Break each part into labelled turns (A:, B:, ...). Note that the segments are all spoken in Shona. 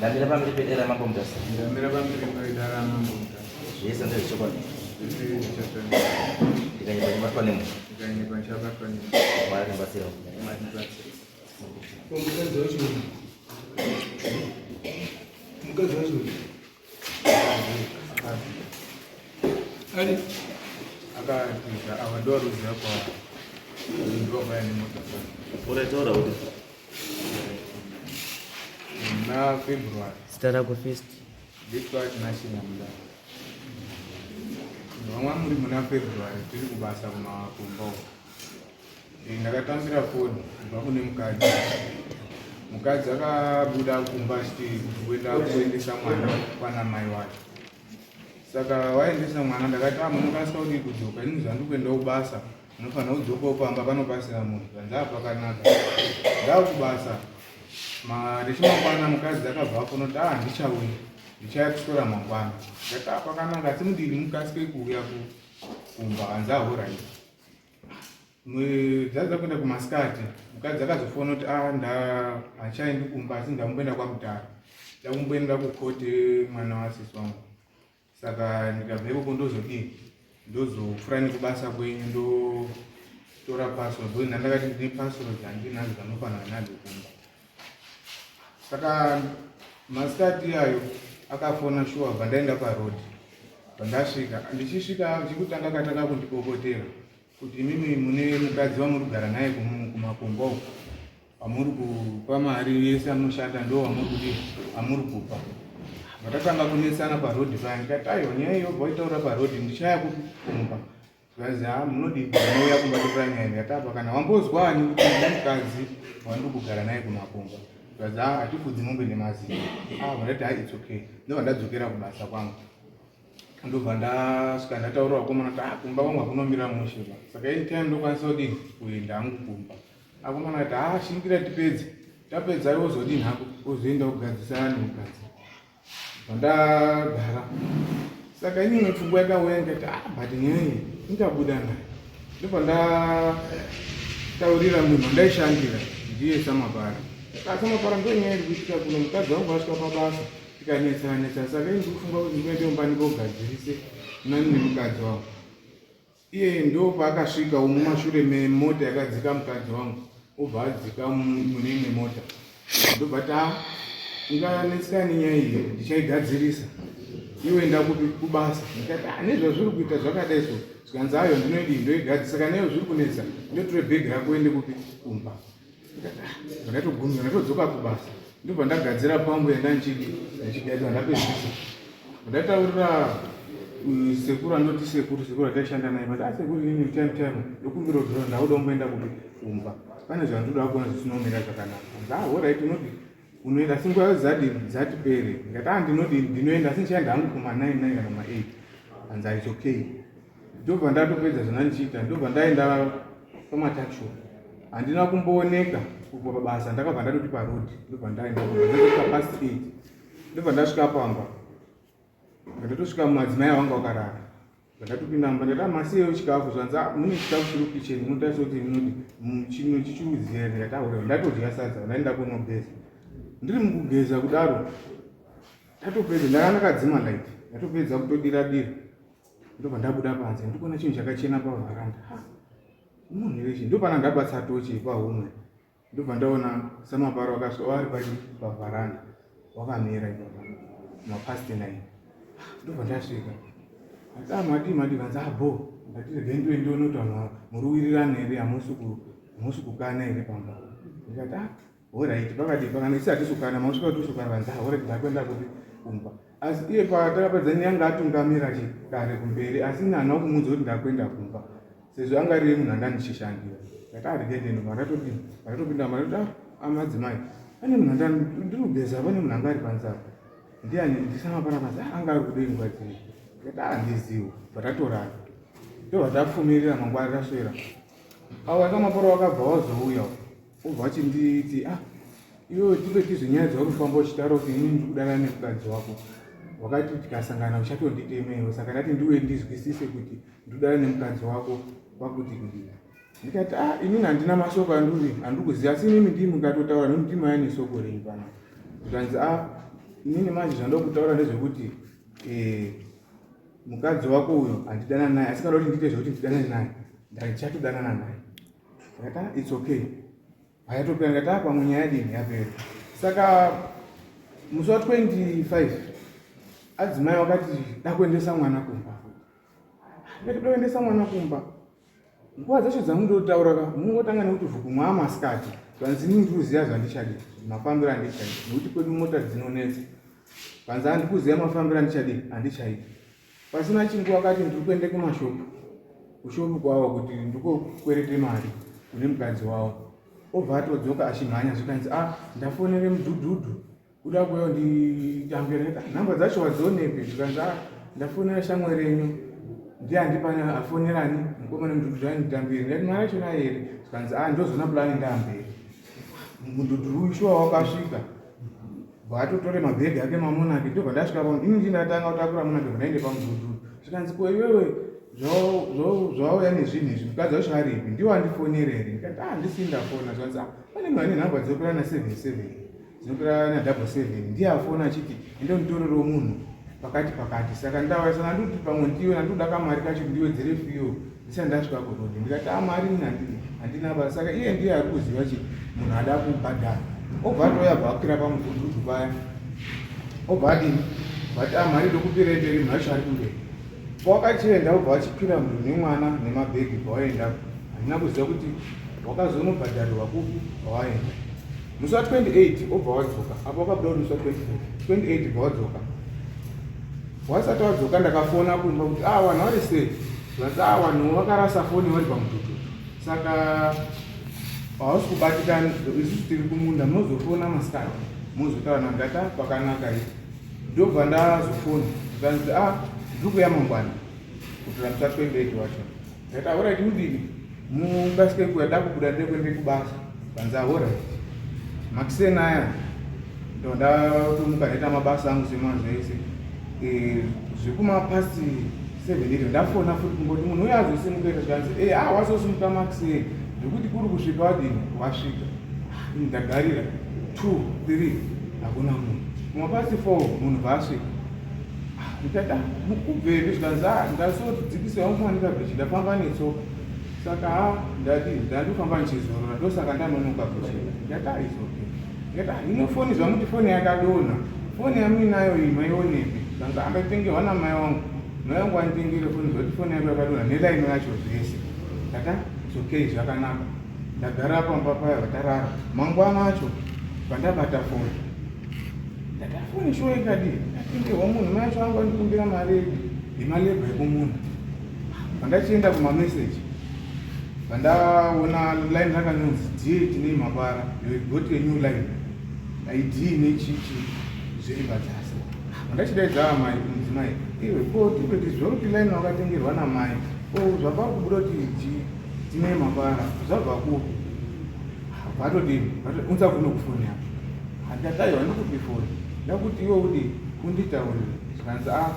A: Ndamira pamberi pedare raMambo Mutasa.
B: Ndamira pamberi pedare raMambo Mutasa.
A: Zvese ndezvechokwadi.
B: Zvese zvichatangira.
A: Ndikanyepa ndibatwa nemhosva.
B: Ndikanyepa ndichabatwa nemhosva.
A: Mwari ndibatsira.
B: Mwari ndibatsira.
C: Mukadzi wacho mukadzi wacho ari
B: akatiza ava ndovaruziva kwa ndovaya nemota
A: Urataura kuti
B: muna February.
A: Zita rako first.
B: Nditwa Tinashe Nyamudara. Vamwe muri muna February tiri kubasa kumakumba uko. Ndakatambira foni kubva kune mukadzi. Mukadzi akabuda kumba achiti kuenda kuendesa mwana kwana mai wake. Saka waendesa mwana ndakati ah munokasika kudii kudzoka ini zvandiri kuenda kubasa munofanira kudzokawo pamba panopasira munhu zvanzi apa pakanaka. Ndakubasa rechimangwana mukadzi akabva afona kuti ah handichauyi ndichauya kuswera mangwana. Ndakati ah pakanaka asi mudini mukasike kuuya kumba hanzi ahoraiti. Dzadza kuenda kumasikati mukadzi akazofona kuti ah nda hachaendi kumba asi ndakumboenda kwakudhara ndakumboenda kukoti mwana wasisi wangu saka ndikabva ikoko ndozodii ndozopfura nekubasa kwenyu ndotora pasoro because ndandakati ndine pasoro dzandinadzo dzanofanana nadzo kumba saka masikati iyayo akafona shuwa bva ndaenda paroad pandasvika ndichisvika chekutanga katanga kundipopotera kuti imimi mune mukadzi wamuri kugara naye kumakomba uko amuri kupa mari yese amunoshanda ndo wamuri kuti amuri kupa vatatanga kunetsana paroad paya ndikati aiwa nyaya iyo bva waitaura paroad ndichaya kumba zvikanzi ha munodii munouya kumba totora nyaya ndikati apa kana wambozwa ani kuti ndine mukadzi wandiri kugara naye kumakomba zvikanzi ha hatifudzi mombe nemazino ah vandati ha its okay ndobva ndadzokera kubasa kwangu ndobva ndasvika ndataurira vakomana kuti ah kumba kwangu hakunomira mushe ba saka anytime ndokwanisa kudini kuenda hangu kumba akomana ati ha shingira tipedze tapedza iwe wozodini hako wozoenda kugadzisana nemukadzi pandagara saka inini pfungwa yakauya ndikati ah but nyaya iyi ingabuda nayo ndobva ndataurira munhu wandaishandira ndiye samapara samapara ndo nyaya iri kuitika kuno mukadzi wangu asvika pabasa tikanetsana netsana saka ini ndikufunga kuti ndikuende kumba ndikogadzirise nani nemukadzi wangu Iye ndopaakasvika umu mumashure memota yakadzika mukadzi wangu obva adzika mune imwe mota ndobva ta unganetseka nenyaya iyi ndichaigadzirisa iwe enda kupi kubasa ndikati ah, nezvazviri kuita zvakadai so zvikanzi ayo ndinoidii ndoigadzirisa kana iyo zviri kunetsa ndotore bhegi rako uende kupi kumba Ndakatogumira ndatodzoka kubasa ndobva ndagadzira pambu yandanchidi ndichigadzira ndapedzisa ndataurira mm, sekuru andoti sekuru sekuru ataishanda naye but asekuru ah, inini time time ndokumbira kuti ndakuda kumboenda kupi kumba pane zvandoda kuona zvisinomira zvakanaka ah horait unoti unoenda asi nguva dzadini dzati pere ndikati ah ndinodini ndinoenda asi ndichaenda hangu kuma 9 9 kana ma 8 anzi ah, its okay ndobva ndatopedza zvandandichiita ndobva ndaenda pamataxi handina kumbooneka kubva pabasa ndakabva ndatoti paroad ndobva ndaenda ndasvika past 8 ndobva ndasvika pamba ndatosvika madzimai awanga wakarara ndatopinda mumba ndati masiyewo chikafu zvanzi ah, mune chikafu chiri kukicheni munotarisa kuti munoti chino chichiuziya ndikati aure ah, ndatodya sadza ndaenda kunogeza ndiri mukugeza kudaro ndatopedza ndanga ndakadzima light ndatopedza kutodira dira ndobva ndabuda panze ndikuona chinhu chakachena pavharanda munhu wechi ndopana ndabatsa tochi pahomwe ndobva ndaona samaparo akasvika wari pachi pavharanda wakamira ipapa mapast nine ndobva ndasvika ati ah madii madii kanzi ah bo ndati regai ndiwe ndione kuti vanhu muri wirirana here hamusi kukana here pamba ndikati ah Horaiti pakati pakana isi hatisukana mausvika tusukana vanzi ah horaiti ndakuenda kupi kumba asi iye patakapedza nyanga atungamira chikare kumberi asi ini handina kumuudza kuti ndakuenda kumba sezvo anga ari munhu anga ndichishandira ndati arigende ah, ndatodini ndatopinda mba ndati ah amadzimai pane munhu anga ndiri kugeza pane munhu anga ari panze apa ndiani ndisama pana panze ah, anga ari kudei nguva dzino ndati ah handiziwo bvatatorara ndobva tafumirira mangwana taswera awa samaporo wakabva wazouya Obva achinditi ah iwewe tipe tizwe nyaya dzauri kufamba uchitaura kuti inini ndiri kudanana nemukadzi wako wakati tikasangana uchatonditemewo saka ndati ndiuye ndizwisise kuti ndikudana nemukadzi wako kwakuti kudii ndikati ah inini handina mashoko anduri andiri kuziva asi inini ndii mukatotaura nekuti ndimaya nesoko renyu pano zvikanzi ah Inini manje zvandokutaura ndezvekuti eh, mukadzi wako uyo handidana naye, asi kana kuti ndiite zvekuti ndidanane naye, ndichatodanana naye. Ndakati ah, it's okay. Hayatopera ndikati ah, pamwe nyaya yadini yapera. Saka musi wa 25 adzimai wakati dakuendesa mwana kumba. Ndikati dakuendesa mwana kumba. Nguva dzacho dzamundotaura ka mungotanga nekuti vhuku maamasikati zvanzi ini ndikuziva zvandichadi mafambiro andichadi nekuti kwedu mota dzinonetsa panzi handikuziva mafambiro andichadi handichaita pasina chinguva akati ndiri kuende kumashopu kushopu kwavo kuti ndikokwerete mari kune mukadzi wavo obva atodzoka achimhanya zvikanzi a ah, ndafonere mudhudhudhu kuda kuuya nditambire nhamba dzacho wadzionepi zvikanzi ah, ndafonera shamwari yenyu ndiye andipa afonerani mukomana mudhudhudhu anditambire ndati mari yacho nayo here zvikanzi a ah, ndozona pulani ndamberi mudhudhudhu uyu shuwa wakasvika vatotore mabhegi ake mamonaki ndobva ndasvika pa ini ndindatanga kutakura monaki bva ndaende pamudhudhudhu zvikanzi ko iwewe zvauya nezvinhu izvi mukadzi wacho aripi ndiwo andifonere here ndikati ah ndisii ndafona zvikanzi ah pane munhu ane nhamba dzinopera na 77 dzinopera na double seven ndiye afona achiti ende unditorero munhu pakati pakati saka ndauya saka ndikuti pamwe ndiwe nandikuda kamari kacho ndiwedzere fiyo ndisati ndasvika kurodi ndikati a ah, mari ini handina basa saka iye ndiye ari kuziva chi munhu ada kubhadhara obva atouya bva akwira pamudhudhudhu paya obva adini vati a ah, mari ndokupira mberi munhu acho ari kumberi pawakachienda obva wachikwira munhu nemwana nemabhegi pawaenda handina kuziva kuti wakazonobhadharirwa kupi pawaenda musi wa 28 obva wadzoka apo wakabuda kuti musi wa 24 28 bva wadzoka wasati wadzoka ndakafona kumba kuti ah vanhu vari sei zvanzi ah vanhu vakarasa foni vari pamudhudhudhu saka hausi kubatika isusu tiri kumunda munozofona masikati mozotaura nangata pakanaka i ndobva ndazofona zvanzi ah ndiri kuya mangwana kutora musi wa 28 wacho Ndati alright mudini mukasike kuya dakubuda ndekuende kubasa panzi alright makiseni aya ndatomuka ndaita mabasa angu semazuva ese eh, zvekuma past 7 iro ndafona futi kungoti munhu uyo azosimuka ita zvikanzi e ah wazosimuka makiseni zvekuti kuri kusvika wadini wasvika ah, ndagarira 2 3 hakuna munhu kuma past 4 munhu bvaasvika Ndikati ah, mukubvepi zvikanzi ah, ndasodzikisa yangu fanika bridge ndafamba netsoka saka ha ndati ndandofamba ndichizorora ndosaka ndanonoka kucheka ndikati ah, it's okay ndikati ah, ino foni zvamuti foni yakadonha foni yamuinayo iyi maionepi zvikanzi ah, ndatengerwa namai wangu mai wangu anditengere foni zvoti foni yako yakadonha nelaini yacho zvese ndati ah, it's okay zvakanaka ndagara pamba paya vatarara mangwana acho pandabata foni Ndakafoni shuwa ikadii ndatengerwa munhu mai acho anga andikumbira mari yemalebha ekumunhu pandachienda kumameseji pandaona line rakanonzi dear tine mapara you got a new line id nechichi zviri padzasi pandachidaidza amai kumudzimai iwe ko tipeti zvakuti line wakatengerwa namai ko zvapari kubuda kuti tine mapara zvabva kupi vatodini unza kuno kufoni yako handikati aiwa ndikupi foni ndakuti iwe udi unditaurire zvikanzi a ah,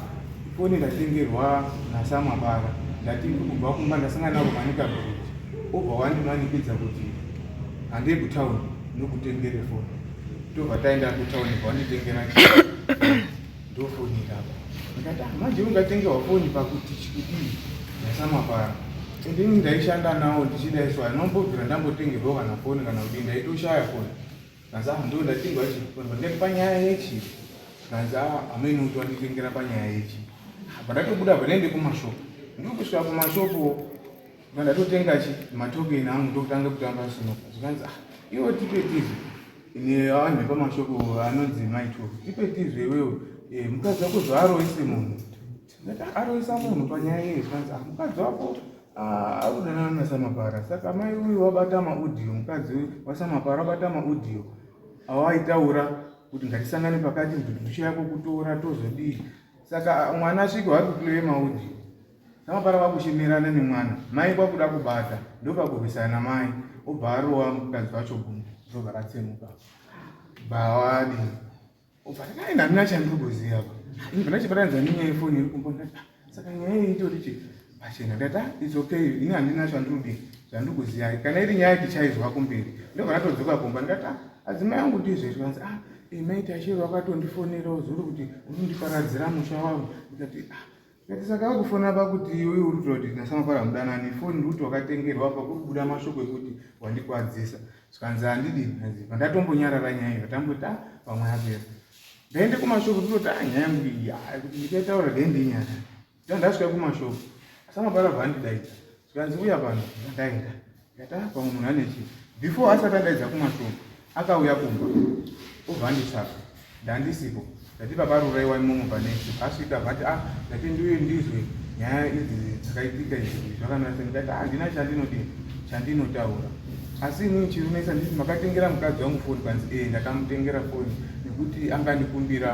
B: foni ndatengerwa nasamabara ndati ndikubva kumba ndasangana navo manika bridge obva wandimanikidza kuti handei kutauni nokutengere foni tobva taenda kutauni bva wanditengera ndofonera apa ndikati ah, manje ungatengerwa foni pakuti chikudii ndasamapara ende ini ndaishanda nawo ndichidaiswa anombobvira ndambotengerwa kana foni kana kudii ndaitoshaya foni kanzi ah ndo ndatengwa chifoni ndikati panyaya yechi kanzi ah amene kuti wanditengera panyaya yechi apa ndatobuda pa ndaende kumashopu ndiri kusvika kumashopu ndatotenga chi matokeni angu ndokutanga kutamba sinoka zvikanzi ah iwe tipe tizvi nevanhu vepamashoko anonzi maito tipe tizve iwewe eh, mukadzi wako zvaaroise munhu aroisa munhu panyaya yei zvikanzi ah, mukadzi wako ah, akudanana nasamapara saka mai uyu wabata maaudio mukadzi uyu wasamapara wabata maaudio awaitaura kuti ngatisangane pakati ndudusha yako kutora tozodii saka mwana asvike vari kuplay maaudio Samapara vakuchimirana nemwana mai kwakuda kubata ndopakurwisana namai obva arowa mukadzi wacho gumbo ndobva ratsemuka bawadi obva takaenda handina chandiri kuziva ini bva ndachibatanidza nenyaya yefoni iri kumba ndati ah, saka nyaya iyi itori chi pachena ndati ah, its okay ini handina chandiri kudii zvandiri kuziva kana iri nyaya tichaizwa kumberi ndobva ndatodzoka kumba ndikati ah, adzimai angu ndizvo izvi vanzi ah Maita chero akatondifonerawo zuro kuti unondiparadzira musha wangu. Ndikati ah, ndikati saka vakufonera pakuti iwe uri kutora kuti nasamapara mudanani foni ndikuti wakatengerwa apa kuri kubuda mashoko ekuti wandikwadzisa. Zvikanzi handidi hanzi pandatombonyarara nyaya iyo tamboti ah pamwe yapera. Ndaende kumashoko kutoti ah nyaya yangu iyi ah kuti ndichaitaura dai ndinyarara. Ndasvika kumashoko samapara bvandidaidza zvikanzi uya pano ndaenda ndikati ah pamwe munhu ane chii before asati andaidza kumashoko akauya kumba obva anditsvaka ndandisipo ndati baba ruraiwa imomo panext asvika vati ah ndati ndiuye ndizwe nyaya idzi dzakaitika idzi zvakanaka ndikati ah handina chandinodii chandinotaura asi inini chirinetsa nditi makatengera mukadzi wangu foni kanzi ee ndakamutengera foni nekuti angandikumbira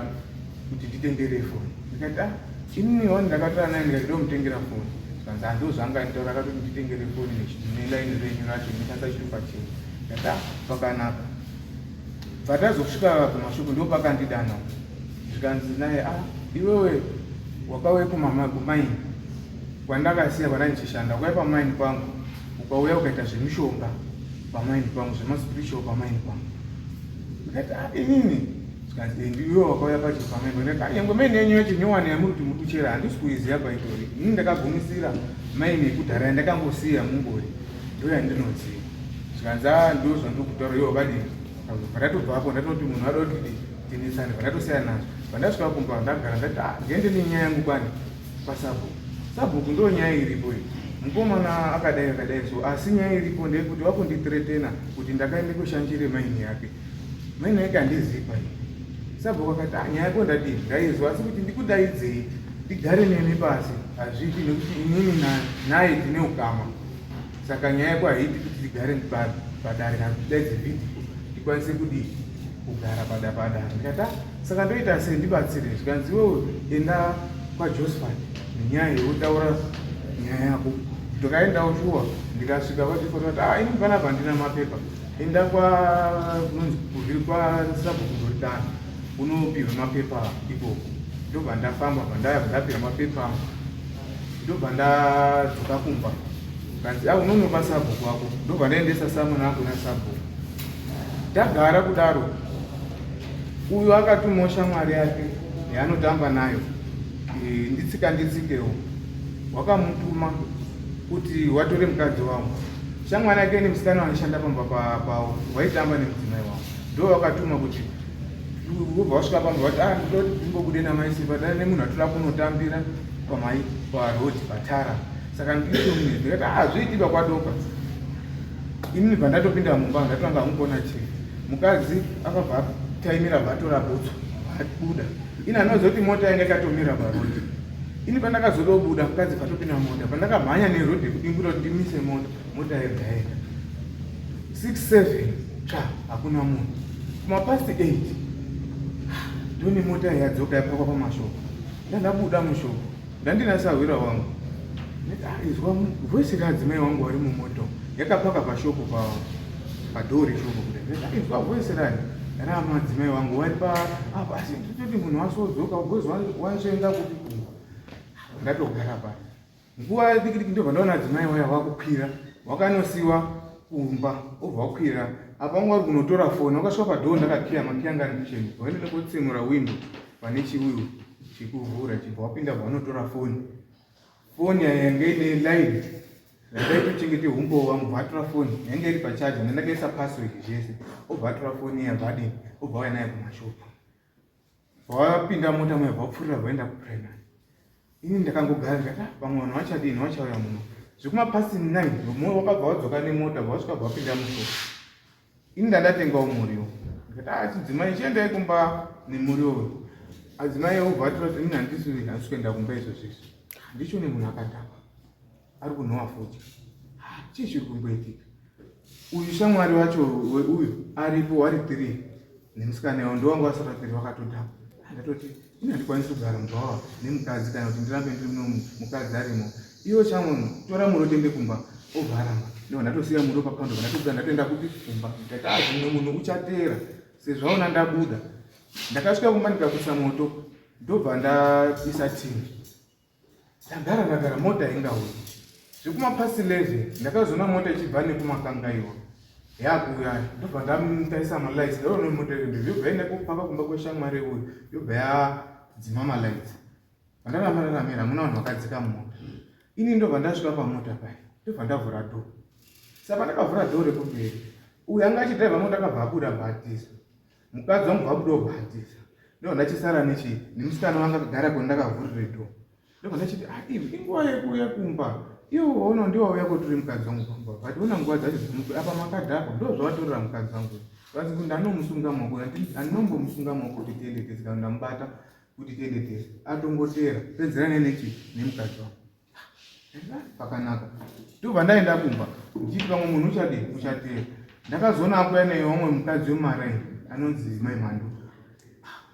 B: kuti nditengere foni ndikati ah inini wani ndakatora naye ndikati ndomutengera foni zvikanzi hando zvanga nditaura akatoti nditengere foni nelaini renyu racho ndinoshandisa chitupa chenyu ndikati ah pakanaka bva tazosvika kumashoko ndo pakandidana zvikanzi naye ah iwewe wakauya kumaini kwandakasiya kwandanichishanda ukauya pamaini pangu ukauya ukaita zvemishonga pamaini pangu zvemaspiritual pamaini pangu ndikati ah inini Zvikanzi ndiwe wakauya pachipamembe ndikati nyangwe maini yenyu yacho nyowani yamuri kuti muri kuchera handisi kuiziva paitori ini ndakagumisira maini yekudhara yandakangosiya mungori ndo yandinoziva zvikanzi a ndo zvandiri kutaura iwe wakadii pandatobvapo ndatoti munhu ada kuti tinetsane pandatosiyana nazvo pandasvika kumba ndagara ndati ah ndiende nenyaya yangu kwani kwasabhuku sabhuku ndo nyaya iripo iyi mukomana akadai akadai so asi nyaya iripo ndeyekuti wakunditretena kuti ndakaende kushanjire maini yake Maina yake handizipa ini. Sabhuku akati ah, nyaya yako ndadii ndaizwa asi kuti ndikudaidzei ndigare nemi pasi hazviiti nekuti inini naye tine ukama saka nyaya yako haiiti kuti tigare padare kana kuti tidaidze vhidhiyo tikwanise kudii kugara pada padare ndikati ah, saka ndoita sei ndibatsire zvikanzi iwewe enda kwajosephat nenyaya yekutaura nyaya yako ndikaendawo shuwa ndikasvika kwajosephat vati ah ini panapa handina mapepa Enda kwa kunonzi kuviri kwa sabhuku Doritana unopihwa mapepa ikoko. Ndobva ndafamba bva ndaya ndapihwa mapepa angu. Ndobva ndadzoka kumba. Kanzi ah unonopa sabhuku wako. Ndobva ndaendesa samwana angu na sabhuku. Tagara kudaro. Uyu akatumawo shamwari yake yaanotamba nayo. E, nditsika nditsikewo. Wakamutuma kuti watore mukadzi wangu. Shamwari yake nemusikana waishanda pamba pavo waitamba nemudzimai wavo ndo vakatuma kuti vobva vasvika pamba vati ah ndinoti ndimbobude namai Sifa dai nemunhu atoda kunotambira pamai paroad patara saka nditomune ndikati ah zvoitiba kwadoka inini bva ndatopinda mumba ndatanga hangu chii mukadzi akabva ataimira bvatora bhutsu abuda ini anoziva kuti mota yanga ikatomira paroad ini pandakazodobuda mukadzi patopinda mota pandakamhanya neroad yekudimbura kuti ndimise mota mota yega yega 6 7 tsva hakuna munhu kumapast 8 ndone mota yadzoka yapakwa pamashoko ndandabuda mushoko ndandina sahwira wangu izwa voice readzimai wangu wari mumoto yakapaka pashoko pavo padhoo reshoko kudai izwa voice rani ramadzimai wangu wari pa apa asi nditoti munhu wasodzoka because wanzvenga kupi kumba ndatogara pasi nguva dikidiki ndobva ndaona adzimai waya wakukwira wakanosiwa kumba obva wakwira apa wanga uri kunotora foni wakasvika padhoo ndakakiya makiya anga ari kucheni waenda nekotsemura windo pane chiuyu chekuvhura chibva wapinda bva wanotora foni foni yanga ine line randaitochengete humbowo wangu bva atora foni yange iri pachaja ndandakaisa password zvese obva atora foni iya bva adini obva auya naye kumashopu vapinda mota muya vapfurira vaenda kuprimary ini ndakangogara ndikati ah, vamwe vanhu vachadini vachauya muno zvekumapast 9 mumwe wakabva wadzoka nemota bva wasvika bva wapinda mushopu ini ndandatengawo muriwo ndikati ah chidzimai chiendai kumba nemuriwo uyu adzimai obva atora kuti ini handisi handisi kuenda kumba izvozvo izvi ndicho nemunhu akadhakwa ari kunhowa fodya chii chiri kumboitika uyu shamwari wacho weuyu aripo wari three nemusikana yavo ndowanga vasara three vakatodhakwa ndatoti ini handikwanisi kugara mubhawa nemukadzi kana kuti ndirambe ndiri muno mukadzi arimo iwo chamunhu tora muro tiende kumba obva aramba ndobva ndatosiya muro pakaundo ndatobuda ndatoenda kupi kumba ndikati ah zvimwe munhu uchateera sezvo aona ndabuda ndakasvika kumba ndikakusa moto ndobva ndaisa tini ndagara ndagara mota ingauyi zvekumapasi 11 ndakazoona mota ichibva nekumakangaiwa. Yakuuya ndobva ndamutarisa malights, ndaona mota iyo yobva yaenda kupaka kumba kweshamwari uyu, yobva yadzima malights. Pandaramba ndakamira, hamuna vanhu vakadzika mumota. Ini ndobva ndasvika pamota paya, ndobva ndavhura door. Saka pandakavhura door rekumberi, uyu anga achidhiraivha mota akabva abuda, bhatisa mukadzi wangu, bva abuda obhatisa. Ndobva ndachisara nechi nemusikana wanga akagara kwandakavhurire door. Ndobva ndachiti, ah, ivi inguva yekuuya kumba, iwo waona ndiwo wauya kotori mukadzi wangu pamba, but ona nguva dzacho dzamuku apa makadhakwa, ndo zvavatorera mukadzi wangu. Vanzi kuti ndanomusunga maoko, andinombomusunga maoko kuti tiende tese, kana ndamubata kuti tiende tese, atongotera pedzerane nechi nemukadzi wangu. Pakanaka, ndobva ndaenda kumba ndichiti pamwe munhu uchadii, uchatera. Ndakazoona akuya nevamwe mukadzi wemaraini anonzi Mai Mhandu.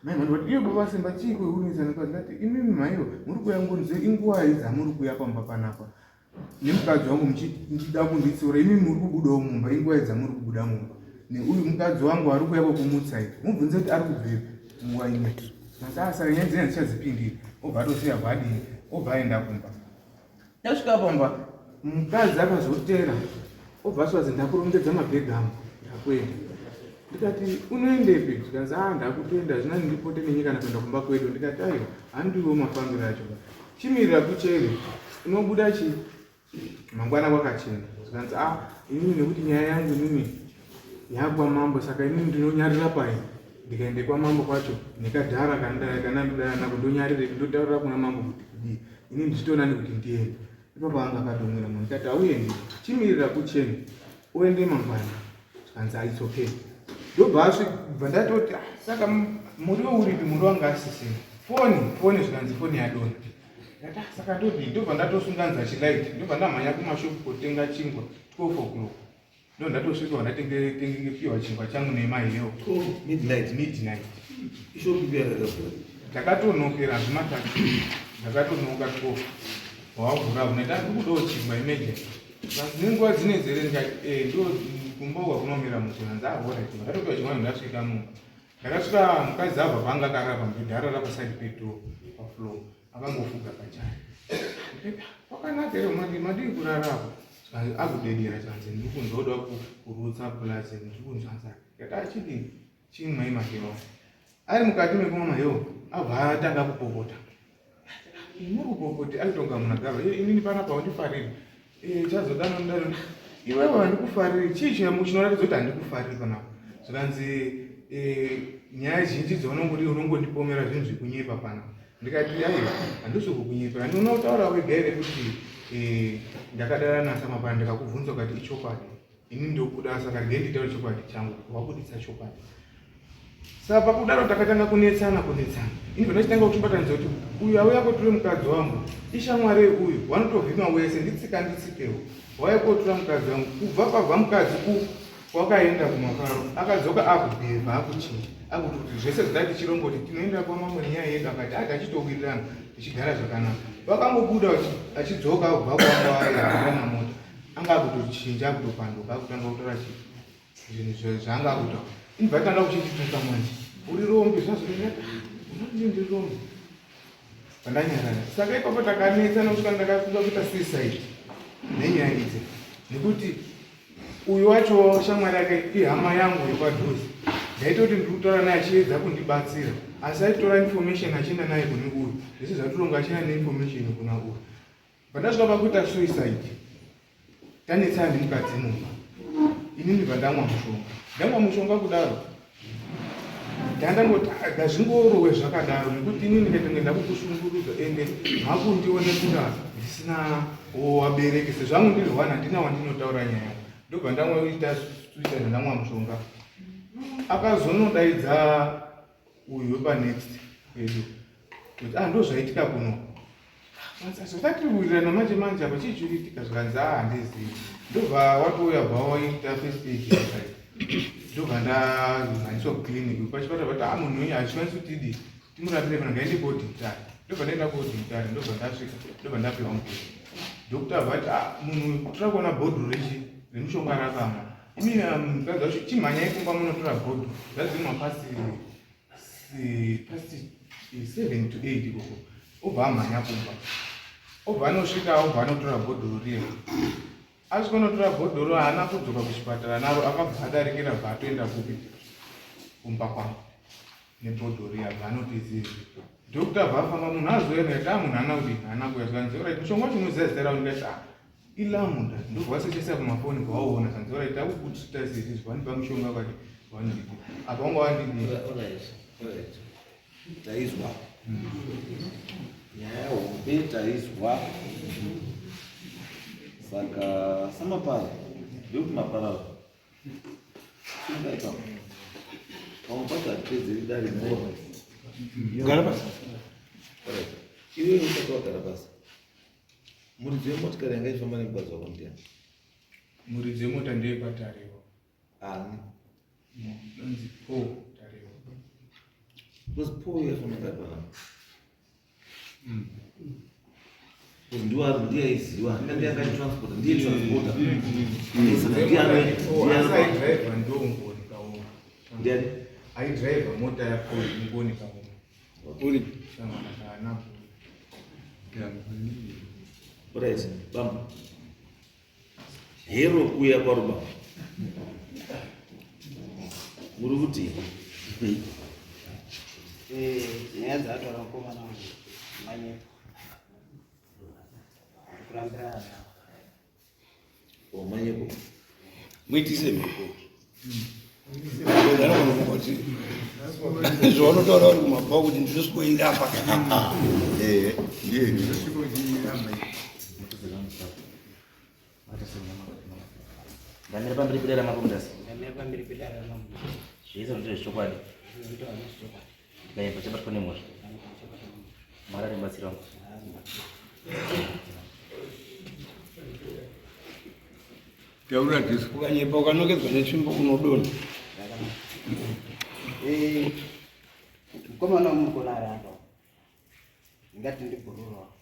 B: Mai Mhandu vati, iyo baba Simba, chii kwehurumisa nemukadzi? Ndati, imimi mhaiyo muri kuuya ngonzi inguwai dzamuri kuuya pamba panapa nemukadzi wangu muchida kunditsiura? Imimi muri kubudawo mumba, inguwai dzamuri kubuda mumba neuyu mukadzi wangu ari kuuya kwekumutsai? Mubvunze kuti ari kubvepi nguva ino. Saka nyaya dzina dzichadzipindira. Obva atosiya, bvadii, obva aenda kumba. Tasvika pamba, mukadzi akazotera, obva asvazi, ndakurongedza mabhegi angu, ndakuenda. Ndikati, unoendepi? Zvikanzi, a ndakutoenda, zvina ndipote nenyika nakuenda kumba kwedu. Ndikati, aiwa, handiwo mafambiro acho, chimirira kuchere, unobuda chi mangwana kwakachena. Zvikanzi, a inini nekuti nyaya yangu inini yakwamambo, saka inini ndinonyarira pai ndikaende kwamambo kwacho nekadhara kanandodana nako, ndonyarire ndotaurira kuna mambo kuti kudii? Ini ndichitoonani kuti ndiende ipapo. Anga akadomwira munhu. Ndikati, hauendi, chimirira kuchena uende mangwana. Zvikanzi, its okay. Ndobva asvibva, ndatoti, ah, saka muriwo uripi? Muriwo anga asisina. Foni, foni, zvikanzi foni yadona. Ndati, ah, saka ndodii? Ndobva ndatosunganza chilight, ndobva ndamhanya kumashopu kotenga chingwa 12 o'clock. Ndo ndatosvika, ndatengepiwa chingwa changu nemahewo.
A: Midnight?
B: Midnight.
A: Ishopu ipi yakakavhura?
B: Ndakatonokera zvimatatu, ndakatonoka 12 wavhura. Unaita ndikudawo chingwa emergency nenguva dzinedzere. Ndikati, eh, ndo kumba uku kunomira muchena. Nzahorit ndatopiwa chingwa, ndasvika mumba. Ndakasvika mukadzi abva paanga akarara pamubhedha, arara paside pedoor pafloor, akangofuga pachaya. Kwakanaka here? Madii kurarako? Akudedera, zvanzi, ndiri kunzwa kuda kurutsa, plus ndiri kunzwa nzara. Ndikati, achidii, chimwai mahewa. Ari mukati mekumwa mahewa, abva atanga kupopota. Muri kupopoti aitonga munhu agara inini panapa wandifariri chazodano ndaro iwewe handikufariri, chii chinoratidza kuti handikufariri panapa? Zvikanzi, nyaya zhinji dzaunongoti unongondipomera zvinhu zvekunyepa panapa. Ndikati, aiwa, handisi kukunyepera, ndinotaura wega here kuti ndakadara nasamapana? Ndikakubvunza ukati ichokwadi, ini ndokuda, saka regai nditaure chokwadi changu, wabuditsa chokwadi. Saka pakudaro takatanga kunetsana, kunetsana. Ini pandachitanga kuchibatanidza kuti uyu auya kotora mukadzi wangu ishamwari uyu, wanotovhima wese, nditsika nditsikewo, wauya kotora mukadzi wangu. Kubva pabva mukadzi ku wakaenda kumafaro, akadzoka akubhevha, akuchinja, akuti kuti zvese zvidai tichirongo kuti tinoenda kwamamwe nenyaya yedu. Akati ati achitowirirana, tichigara zvakanaka. Vakangobuda achidzoka kubva kwanga mota, anga akutochinja, akutopanduka, akutanga kutora zvinhu zvaanga akuta. Inibva tanga kuchindituka manje, uri rombe, zvazvo unoti ndiri rombe, pandanyarara. Saka ipapo takanetsana kusvika ndakafunga kuita suicide nenyaya idzi, nekuti uyu wacho shamwari yake ihama yangu yepadhuze. Ndaitoti ndiri kutaura naye achiedza kundibatsira, asi aitora information achienda naye kune uyu, zvese zvatironga achienda neinformation kuna uyu. Pandasvika pakuita suicide, tanetsana nemukadzi mumba, inini bva ndamwa mushonga. Ndamwa mushonga kudaro, ndandangoti ngazvingorowe zvakadaro, nekuti inini ndikatonge ndakukushungurudza, ende makundione kunga ndisina wabereki sezvangu ndiri one, handina wandinotaura nyaya. Ndobva ndamwaita suicide, ndamwa mushonga. Akazonodaidza uyu wepanext kwedu kuti, ah, ndo zvaitika kuno, zvatatiwirirana manje manje apa, chii chiriitika? Zvikanzi, a handizivi. Ndobva watouya, bva waita first aid, ndobva ndamhanyiswa kuclinic pachipatara. Vati, a munhu uyu hazvikwanisi kuti tidii, timurapire pana, ngaende kodhikitari. Ndobva ndaenda kodhikitari, ndobva ndasvika, ndobva ndapiwa mubhedha. Doctor vati, a munhu toda kuona bhodhoro rechi remushonga rakamwa. Imi mukadzi wacho chimhanyai kumba munotora bhodhoro. Zvadzimwa past 7 to 8 ikoko. Obva amhanya kumba, obva anosvika, obva anotora bhodhoro riya. Asvika unotora bhodhoro haana kudzoka kuchipatara naro akabva adarikira bva atoenda kupi kumba kwangu nebhodhoro iya bva anotizizvi. Doctor bva afamba munhu azouya ndikati ah munhu haana kudii haana kuuya zvikanzi alright mushonga wacho unoziva zita rawo ndikati ah ilamu ndati ndobva wasechesa kumafoni bva wauona zvanzi alright takukutrita sezvizvi vandipa mushonga vakati vandipi apa wanga wandidii.
A: Alright, alright. Taizwa nyaya hombe taizwa saka samapara ndekuti maparara sunga ipapo pamwe pacho hatipedzeri dare nguva
C: Gara pasi.
A: Alright. Iwe usati wagara pasi muridzi wemotikari yanga ichifamba nemukadzi wako ndiani
B: Muridzi wemota ndeyekwaTarewa.
A: Ani?
B: Anonzi Paul Tarewa.
A: Because Paul yaifamba ngari panapa. Because ndiwo ari ndiye aiziva, ndiye anga aitransporta, ndiye transporter. Saka ndiye ane
B: Oh,
A: ndiye
B: asi
A: ane
B: aidriver ndongoni kaoma.
A: ndiani?
B: Aidriver mota yaPaul ingoni kaoma.
C: Uri.
B: Sangana kana
A: Alright, bamba. Hero kuya kwaruba. Muri kuti
D: Eh, nyaya dzaataura mukomana wangu manyepo ndikurambirana nawo
A: oh, manyepo.
C: Muitise mhiko. Anogona kungoti zvaunotaura uri kumabhawa kuti ndinosikoirapa.
E: Eh, ndiye.
F: Ndamira pamberi pedare ramambo Mutasa.
D: Ndamira pamberi pedare ramambo.
F: Zvese ndezvechokwadi.
D: Zvinotaura nezvechokwadi.
F: Ndikanyepa chabatwa nemhosva. Mwari ari mubatsiri wangu.
C: Taura Jesu, ukanyepa ukanokedzwa netsvimbo unodonha.
D: Eh, mukomana wamuri ari apa ndingati ndibhururu wangu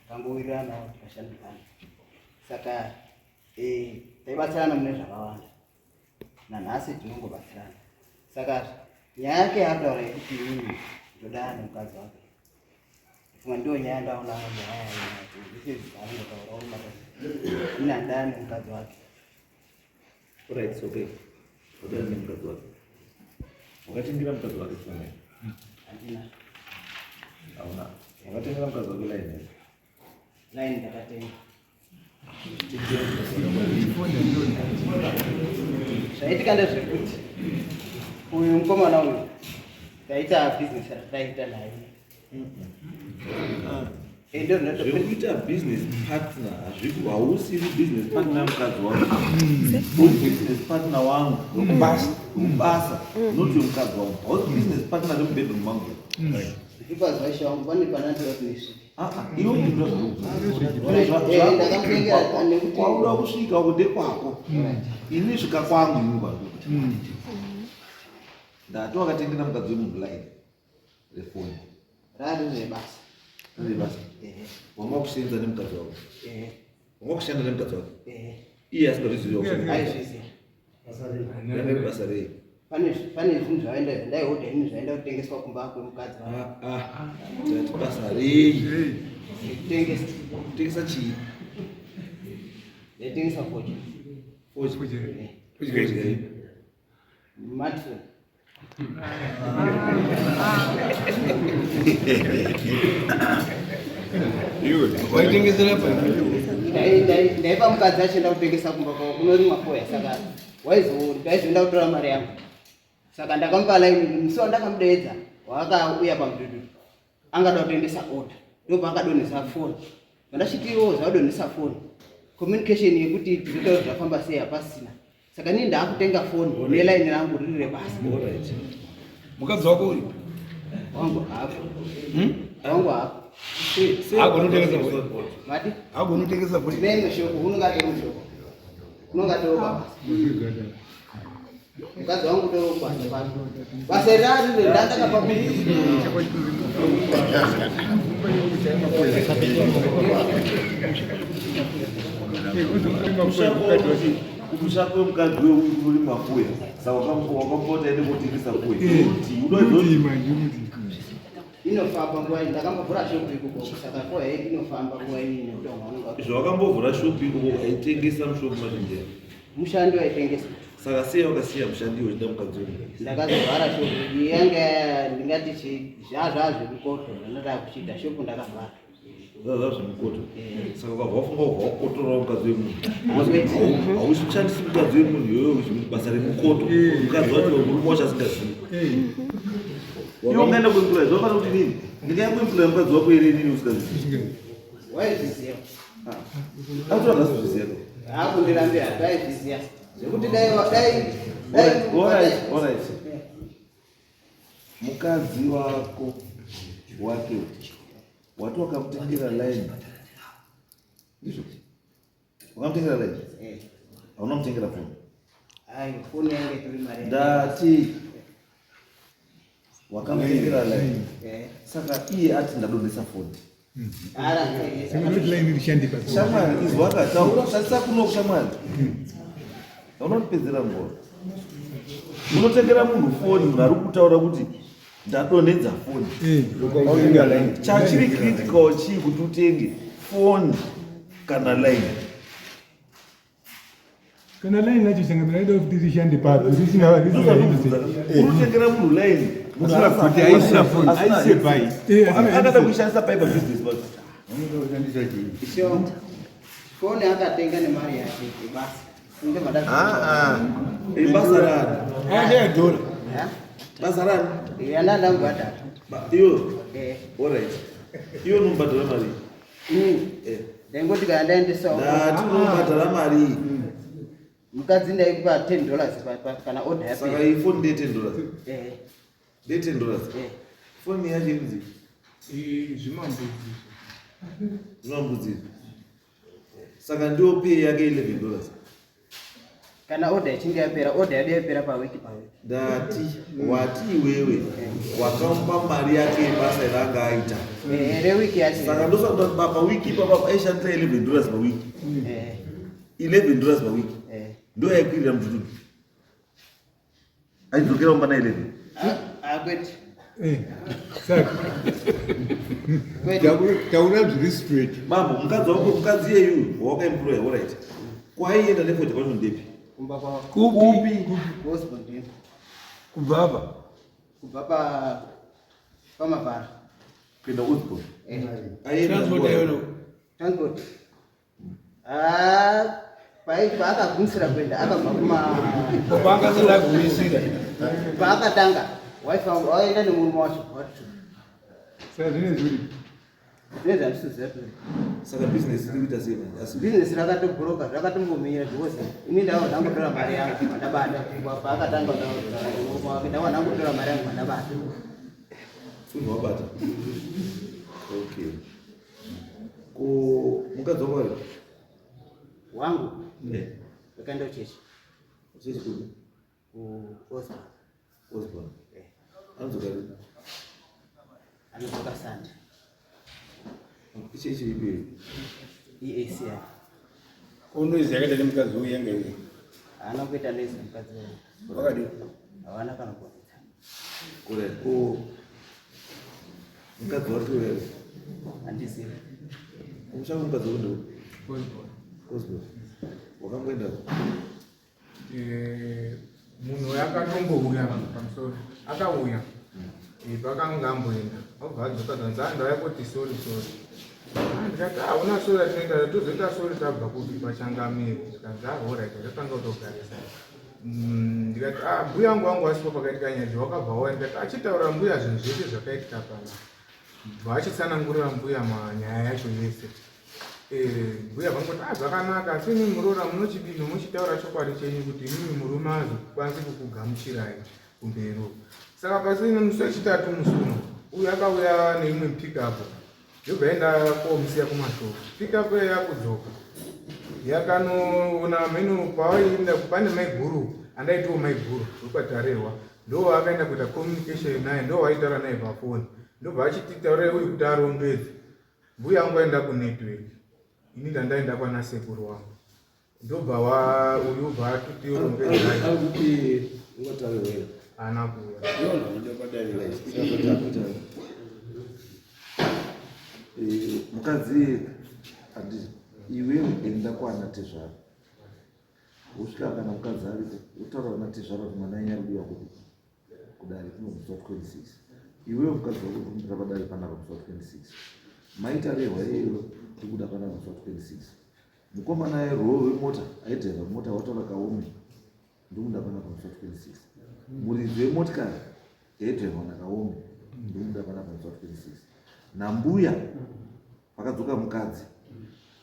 D: takangowiriranawo tikashandirana saka eh, taibatsirana mune zvakawanda nanhasi tinongobatsirana saka nyaya yake yaataura yekuti inini ndodana nemukadzi wake funga ndiyo nyaya ndaona nyaya yaangotaurawo ini handidana nemukadzi wake.
A: Alright, it's okay. Udana nemukadzi wake. Wakatengera mukadzi wake foni here?
D: Handina.
A: Hauna. Wakatengera mukadzi wake line here?
D: Line ndakatenga. Zvaitika ndezvekuti uyu mukomana uyu taita business rataiita naye. Eh, ndo zvinoto-
A: Zvekuita business partner hazviku hausiri business partner mukadzi wangu. Uri business partner wangu
C: Kubasa.
A: Kubasa. Not wemukadzi wangu. Hausi business partner remubedroom mangu.
D: Ipazuva ishe wangu pane panandira kuti ndisvike.
A: Ah, ah, iwe ndinoda
D: Eh, ndakamutengera nekuti-
A: Kwauda kusvika uko ndekwako. Ini svika kwangu ini kwangu. Ndati wakatengera mukadzi wemunhu line refoni.
D: Rari rebasa.
A: Riri basa.
D: Ehe.
A: Wanga wakuseenza nemukadzi wako.
D: Ehe.
A: Wanga wakushanda nemukadzi wako.
D: Ehe.
A: Iye asingazvizivi wakushanda.
D: Aizviziva.
A: Ranga basa rei?
D: Pane zvinhu zvaenda ndaihodha ini zvaenda kutengeswa kumba kwemukadzi wangu.
A: Ah, ah. Tati basa rei?
D: Kutengesa.
A: Kutengesa chii?
D: Ndaitengesa fodya.
A: Fodya.
C: Fodya.
D: Matfon.
C: Iwe waitengesera pa
D: Ndaipa mukadzi achienda kutengesa kumba kwavo kunorimwa foya saka ndaizoenda kutora mari yangu. Saka ndakamupa line musi wandakamudeedza wakauya pamudhudhudhu angada kutengesa order ndopaakadonhesa foni. Pandachitiwo zvadonhesa foni communication yekuti tizotaura zvafamba sei hapasina. Saka inini ndaakutenga foni neline rangu riri rebasa.
A: Alright.
C: Mukadzi wako uri?
D: Wangu hapo. Wangu hapo.
C: Agona kutengesa foni.
D: Mati?
C: Agona kutengesa foni.
D: Tine mishoko, unonga tiri mushoko. Unonga tiri baba. Mukadzi wangu tiri kubasa pano. Basa iri rari ndandakapa
A: Kumusha kwemukadzi weuri mafuya. Saka wakapota ende kotengesa fuya. Kuti unoizoti
D: Inofamba nguva iyi, ndakambovhura shopu ikoko, saka foya inofamba nguva iyi nekuti vamwe vanenge vato-
A: Zvawakambovhura shopu ikoko aitengesa mushopu macho?
D: Mushandi waitengesa.
A: Saka sei wakasiya mushandi iwe uchida mukadzi wemunhu?
D: Ndakazovhara shopu iyi, yanga ndingati zvazva zvekukoto zvandada kuchiita, shopu ndakavhara.
A: Zvazva zvemukoto. Saka ukabva wafunga ubva wakotorawo mukadzi wemunhu. Haushandisi mukadzi wemunhu iwewe basa remukoto. Mukadzi wacho murume wacho asingazivi. Iwe ungaenda kuemploya zvafanira kuti nini? Ndingaenda kuemploya mukadzi wako here inini usingazivi?
D: Waizviziva.
A: Akutora ngazozviziva.
D: Hakundirambira, taizviziva. Zvekuti dai dai dai
A: Alright, alright. Mukadzi wako wake wati wakamutengera line. Ndizvo. Wakamutengera line?
D: Eh.
A: Hauna mutengera foni?
D: Ayo, foni yange itori mari.
A: Ndati wakamutengera line.
D: Eh.
A: Saka iye ati ndadonhesa foni.
D: Ara,
A: Shamwari, izwa ka, taura shandisa kuno shamwari. Unondipedzera nguva. Unotengera munhu foni, munhu ari kutaura kuti ndadonhedza foni. Chachiri critical chii kuti utenge foni kana line?
B: Kana line racho changamira ida kuti rishande papi risina risina
A: Unotengera munhu line. Munhu
E: Asina kuti aisina foni,
A: asina
E: aise pai.
A: Akada kuishandisa pai pabusiness but
E: Unoshandisa chii?
D: Sure. Foni akatenga nemari yake basi. Ndobva
E: Ah, ah.
A: Basa rani?
C: Akatenga dhora.
A: Basa rani?
D: Yanda ndamubhadhara.
A: Iyo.
D: Eh.
A: Alright. Iyo unomubhadhara mari. Eh.
D: Ndaingoti kana ndaendesawo
A: Ndati unomubhadhara mari.
D: Mukadzi ndaikupa $10 kana order
A: Saka
D: yapera.
A: iyi foni ndeye $10.
D: Eh.
A: Ndeye $10.
D: Eh.
A: Foni yacho inzi
B: Zvimambudzi.
A: Zvimambudzi. Saka ndiyo pay yake $11.
D: Kana order ichinge yapera, order yedu yapera pawiki pawiki.
A: Ndati wati iwewe wakamupa mari yake yebasa raanga aita.
D: Eh, rewiki yacho.
A: Saka ndosaka pawiki ipapa aishandisa $11 pawiki.
D: Eh.
A: $11 pawiki.
D: Eh.
A: Ndo yaikwirira mututu. Aidzokera kumba na 11.
D: Ah, kwete.
B: Saka
D: Kwete.
E: Taura zviri straight.
A: Mambo, mukadzi wako, mukadzi iyeyu wawakaemploya, alright. Kwaienda nefodya kwacho ndepi?
D: Kumba kwavo.
E: Kupi?
D: Osborne.
E: Kubva apa?
D: Kubva pamavhara.
A: Kuenda Osborne.
D: Eh.
A: Aienda
C: Transport
A: nguva.
C: yayo.
D: Transport. Ah, paakagumisira kuenda akabva kuma
C: Paakasada kugumisira.
D: Paakatanga waifamba waenda nemurume wacho watu.
B: Saka zvine zviri.
D: Zvine zvandisiziva tori.
A: Saka business iri kuita sei manje? Asi
D: Business rakatobhuroka, rakatombomira because ini ndava ndangotora mari yangu mandabata kubva paakatanga murume wake, ndava ndangotora mari yangu mandabata.
A: Funhu wabata. Okay. Ko mukadzi wako ari?
D: Wangu
A: Eh.
D: wakaenda kuchechi.
A: Chechi kupi?
D: Ku Osborne.
A: Osborne.
D: Eh.
A: Anodzoka rini?
D: Anodzoka Sunday.
A: Ichechi ipi?
D: EACI.
C: Unoizi yakaita nemukadzi uyu yanga iri.
D: Haana kuita noise mukadzi uyu.
C: Wakadii?
D: Havana kana kuonetsa.
A: Kure ko mukadzi wake uyu?
D: Handizivi.
A: Kumusha kwemukadzi wako ndeupi? Osborne. Wakamboenda?
B: Eh, munhu uyu akatombouya pamusoro, akauya. Pakanga amboenda obva adzoka, zvanzi ndauya kuti sorry, sorry. Ah, ndikati hauna sorry atinoita, tozoita sorry tabva kupi pachangamiro. Zvikanzi alright, ndatanga kutogarisa. Ndikati mbuya wangu asipo pakaitika nyaya, wakabva wauya. Ndikati achitaura mbuya zvinhu zvese zvakaitika pana, bva achitsanangurira mbuya manyaya yacho yese. Mbuya vangoti zvakanaka, asi imi muroora munochidini muchitaura chokwadi chenyu kuti imimi murume azokwanisi kukugamuchirai kumberi uko. Saka pasina musi wechitatu, musi uno uyu akauya neimwe pickup, ndobva enda komusiya kumashopu. Pickup iyo yakudzoka yakanoona mheno pavaienda pane maiguru, andaitiwo maiguru wekwatarehwa, ndo akaenda kuita communication naye, ndo waitaura naye pafoni, ndobva achititaurira uyu kuti arongedze. Mbuya wangu aenda kunetwork, ini ndandaenda kwana sekuru wangu, ndobva uyu ubva atoti rongedzai.
A: Ari kupi ungatarehwa?
B: Haana kuuya.
C: Yona unoda padare.
A: Saka takuita. Mukadzi handiti iwewe enda kwana tezvara. Wosvika kana mukadzi aripo wotaura na tezvara kuti mwana wenyu ari kudiwa kupi? Kudare kuno musi wa 26. Iwewe mukadzi wako uri kumira padare panapa musi wa 26. Maita rehwa iyeyo tikuda panapa musi wa 26. Mukomana airova wemota aidhiraivha mota wataura kaome ndomuda panapa musi wa 26. Muridzi wemotikari yaidhiraivha nakaome ndomuda panapa musi wa 26. Nambuya pakadzoka mukadzi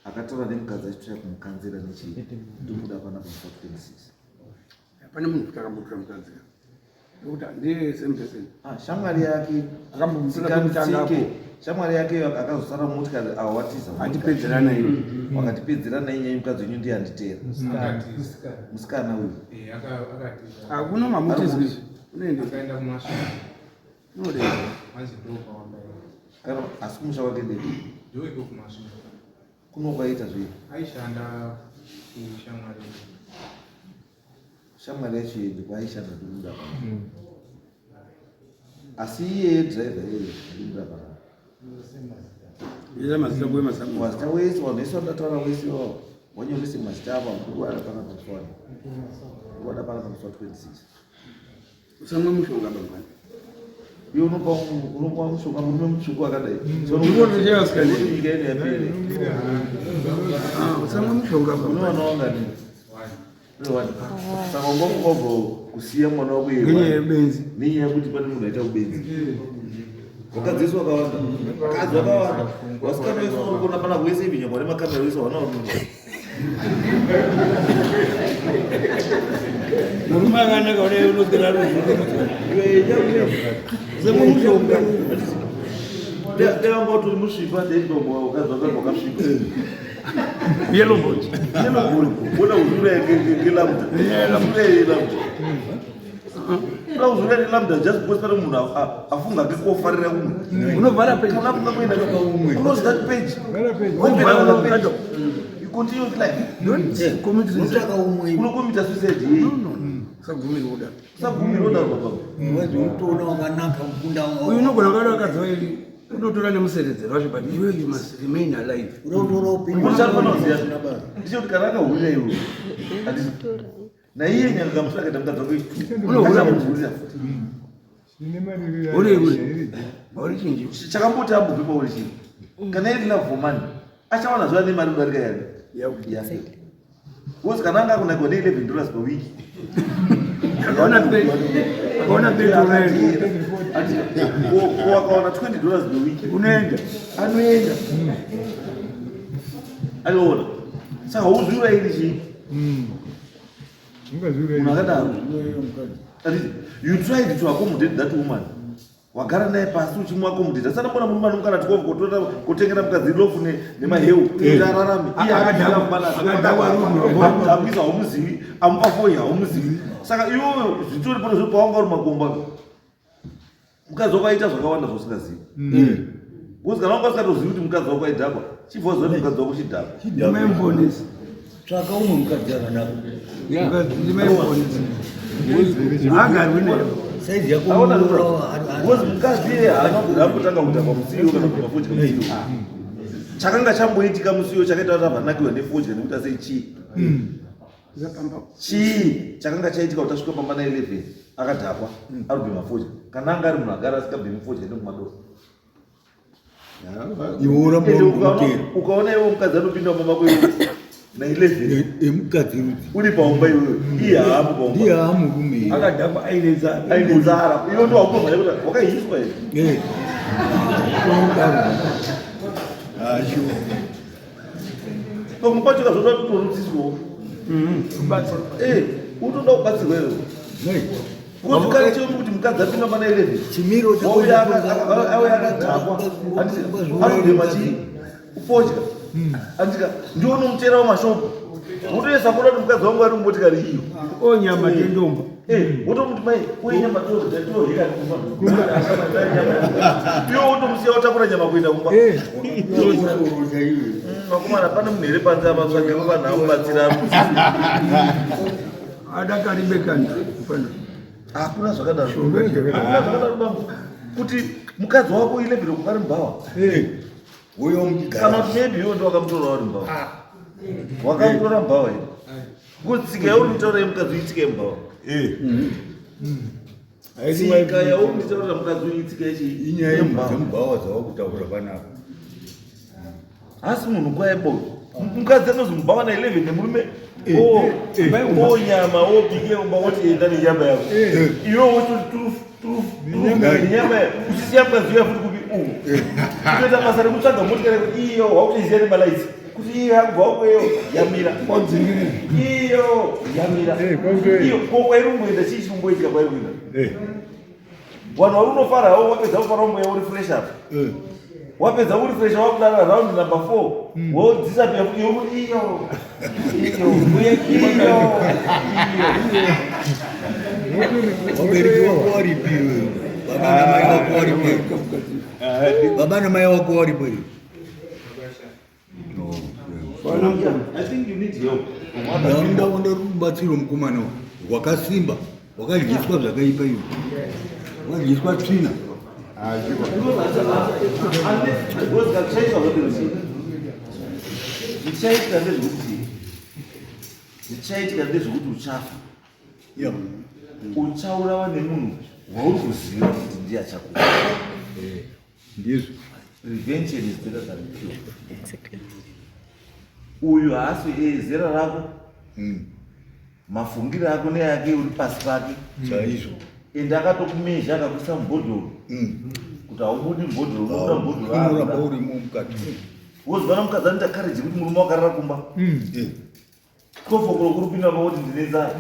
A: akataura nemukadzi achitsvaya kumukanzira nechii ndomuda panapa musi wa 26.
C: Pane munhu futi akambotora mukadzi nekuti ndiye same person.
A: Ah, shamwari yake
C: akambomutora pekutanga apo.
A: Shamwari yake akazosara motikari awatiza.
C: Atipedzerana iyo.
A: Wakatipedzerana inyaya mukadzi wenyu ndiye anditeera. Musikana uyu.
B: Eh, akatiza.
C: Hakuna mamutizwi. Unoenda.
B: Akaenda kumasvingo.
C: Unoenda.
B: Hanzi ndokwawakaenda.
A: Kana asi kumusha kwake ndepi?
B: Ndoiko kumasvingo.
A: Kuno kwaita zvii?
B: Aishanda kushamwari.
A: Shamwari yacho yedu kwaishanda ndinoda pana. Asi iye driver iye ndinoda pana.
C: Ila mazita kuwe mazamu.
A: Mazita wese vanhu vese vandataura wese iwawo wanyorese mazita avo mukuru pana pamusi wani. Mukuru pana pamusi wa 26.
C: Usamwe mushonga bangwani.
A: Iwe unopa unopa mushonga murume mutsvuku akadai. Nyika ino yapere.
C: Usamwe mushonga bangwani.
A: Unowana wangani? One. Saka ungangobva kusiya mwana wako iye.
C: Ngenyaya yebenzi.
A: Nenyaya yekuti pane munhu aita ubenzi. Vakadzi vese vakawanda. Vakadzi vakawanda. Vasikana vese vari kuona pana wese ivi nyangwe nemakamera wese wana munhu.
C: Murume akanaka kudai unogara Usamwe mushonga.
A: Dai utori musvipa dai ndombo wakadzi wakanga wakasvipa.
C: Yellow board.
A: Yellow board. Wona uzura ngelambda. Uzura yelambda. Unoda uzura nelambda just because pane munhu afunga ke kofarira umwe.
C: Unovhara page.
A: Kana afunga kuenda close that page. Open another page. You continue with life.
C: Don't commit suicide.
A: Unokomita suicide yei.
C: No, no. Usabvumirwa kudaro.
A: Usabvumirwa kudaro baba.
G: Mwedzi unotoona wakanaka mukunda
C: Uyu unogona kuda vakadzi vairi unotora nemuseredzero wacho but iwe you must remain alive.
G: Unotora upenyu.
A: Unofanira kuziva ndechekuti kana akahurira iwe handiti naiye nyanga kamusha akaita mukadzi wake
C: Unohura
A: achamuhurira futi.
C: Uri uri. Uri chinji.
A: Chakamboti ambobve pauri chii kana iri love for money achawana zuva nemari kudarika yani yake because kana anga akunakwa ne 11 dollars per week
C: Akaona pay. Akaona pay unaenda.
A: Ko akaona 20 dollars per week
C: Unaenda.
A: Anoenda. Anoona. Saka hauzviura iri chii? Munhu akadaro. You tried to accommodate that woman. Wagara naye pasi uchimuaccommodate. Asana mbona murume anomukana 12 kotengera mukadzi lofu nemaheu kuti ararame. Iye akadhakwa haumuzivi, amupa foi haumuzivi. Saka iwewe zvitori pano zviri pawanga uri makomba. Mukadzi wako aita zvakawanda zvausingazivi. Because kana wanga usingatozivi kuti mukadzi wako aidhakwa, chibva waziva kuti mukadzi wako chidhakwa.
C: Ndimai muponesi.
G: Tsvaka umwe mukadzi akanaka.
C: Mukadzi ndimai muponesi. Haagarwi naye.
G: Saizi yako
A: Aona
G: unoora
A: because mukadzi iye haana kubvira kutanga kudhakwa musiyo kana kubva fodya musiyo. Chakanga chamboitika musiyo chakaita kuti abva anakiwa nefodya nekuti asei chii. Chii chakanga chaitika kuti asvika pamba na 11 akadhakwa ari kubhema fodya. Kana anga ari munhu agara asingabhemi fodya nekumadoro.
E: Iwe uramba
A: Ende
E: uri kumutera.
A: ukaona iwe mukadzi anopinda mumba mako iwe na 11
E: Emukadzi rudzi.
A: uri paumba iwewe iye haapo paumba.
E: Ndiye haamurume.
C: Akadhakwa aine nzara.
A: Aine nzara. Iwe ndo wakutomhanya kuti wakahiswa here?
E: Eh. Ah, sure.
A: Pamwe pacho kazoda kutorutsiswawo. Eh, unotoda kubatsirwa iwewe.
E: Nei.
A: Because kare chero kuti mukadzi apinda pana 11.
G: Chimiro chako
A: Wauya auya akadhakwa. Handiti anobhema chii? Fodya. Handika ndiwo unomuterawo mashopu. Wotoisa kuda kuti mukadzi wangu ari mumotikari iyo.
C: O nyama tendomba.
A: Eh, wotomuti mai, uye nyama todya todya kumba. Iwe wotomusiya wotakura nyama kuenda kumba. Vakomana pane munhu here panze apa tsvage vanhu amubatsira.
C: Adakaribe kana. Pano.
A: Hakuna zvakadaro. Hakuna zvakadaro bambo. Kuti mukadzi wako 11 o'clock ari mubhawa.
G: Uyo
A: Kana
G: mugara.
A: kuti maybe iwe ndowakamutora uri mbavha. Wakamutora mbavha here? Because tsika yauri kutaura yemukadzi uyu itsika yembavha. Tsika yauri kutaurira mukadzi uyu itsika yechi
E: Inyaya
A: yembavha.
E: dzemubhawa dzawakutaura panapa.
A: Asi munhu kwaebo mukadzi anozi mubhawa na 11 nemurume o nyama obike umba woti enda nenyama yako iwe wototi turufu turufu turufu nenyama yako uchisiya mukadzi uya futi kupi uku kutoita basa rekutsvaga motikari kuti iyo wakutoiziya nemalaitsi kuti iyo yakubva wakweyo yamira iyo yamira iyo ko kwairi kumboenda chii chiri kumboitika kwairi kuenda vanhu vari unofara havo wapedza kufara umboya uri fresh apa wapedza uri fresh wakudara round number 4 wodisappear futi iwe kuti iyo iyo uye iyo iyo.
G: Wabereki wako waripi iwewe? Baba namai wako waripi? Baba namai wako waripo here? No.
A: I think you need help from other
G: Ndaunda
A: people.
G: wanda rubatsiro mukomana uyu. Wakasimba, wakadyiswa zvakaipa iwe. Wakadyiswa tsvina.
A: Because because kakuchaitwa zvadero zvichaitika ndezvekuti zvichaitika ndezvekuti uchafa.
G: Yeah.
A: Uchaurawa nemunhu wauri kuziva kuti ndiye achakufa.
E: Ndizvo.
A: Prevention is better than cure. Uyu haasi zera rako, mafungiro ako neake uri pasi pake.
G: Chaizvo.
A: Ende akatokumezha akakuisa mubhodhoro kuti haubudi mubhodhoro, unobuda mubhodhoro
G: Unoramba
A: aakuda.
G: urimo mukati.
A: Wozivana mukadzi anoita courage yekuti murume wakarara kumba. Kofokoro kuri kupinda pakuti ndine nzara.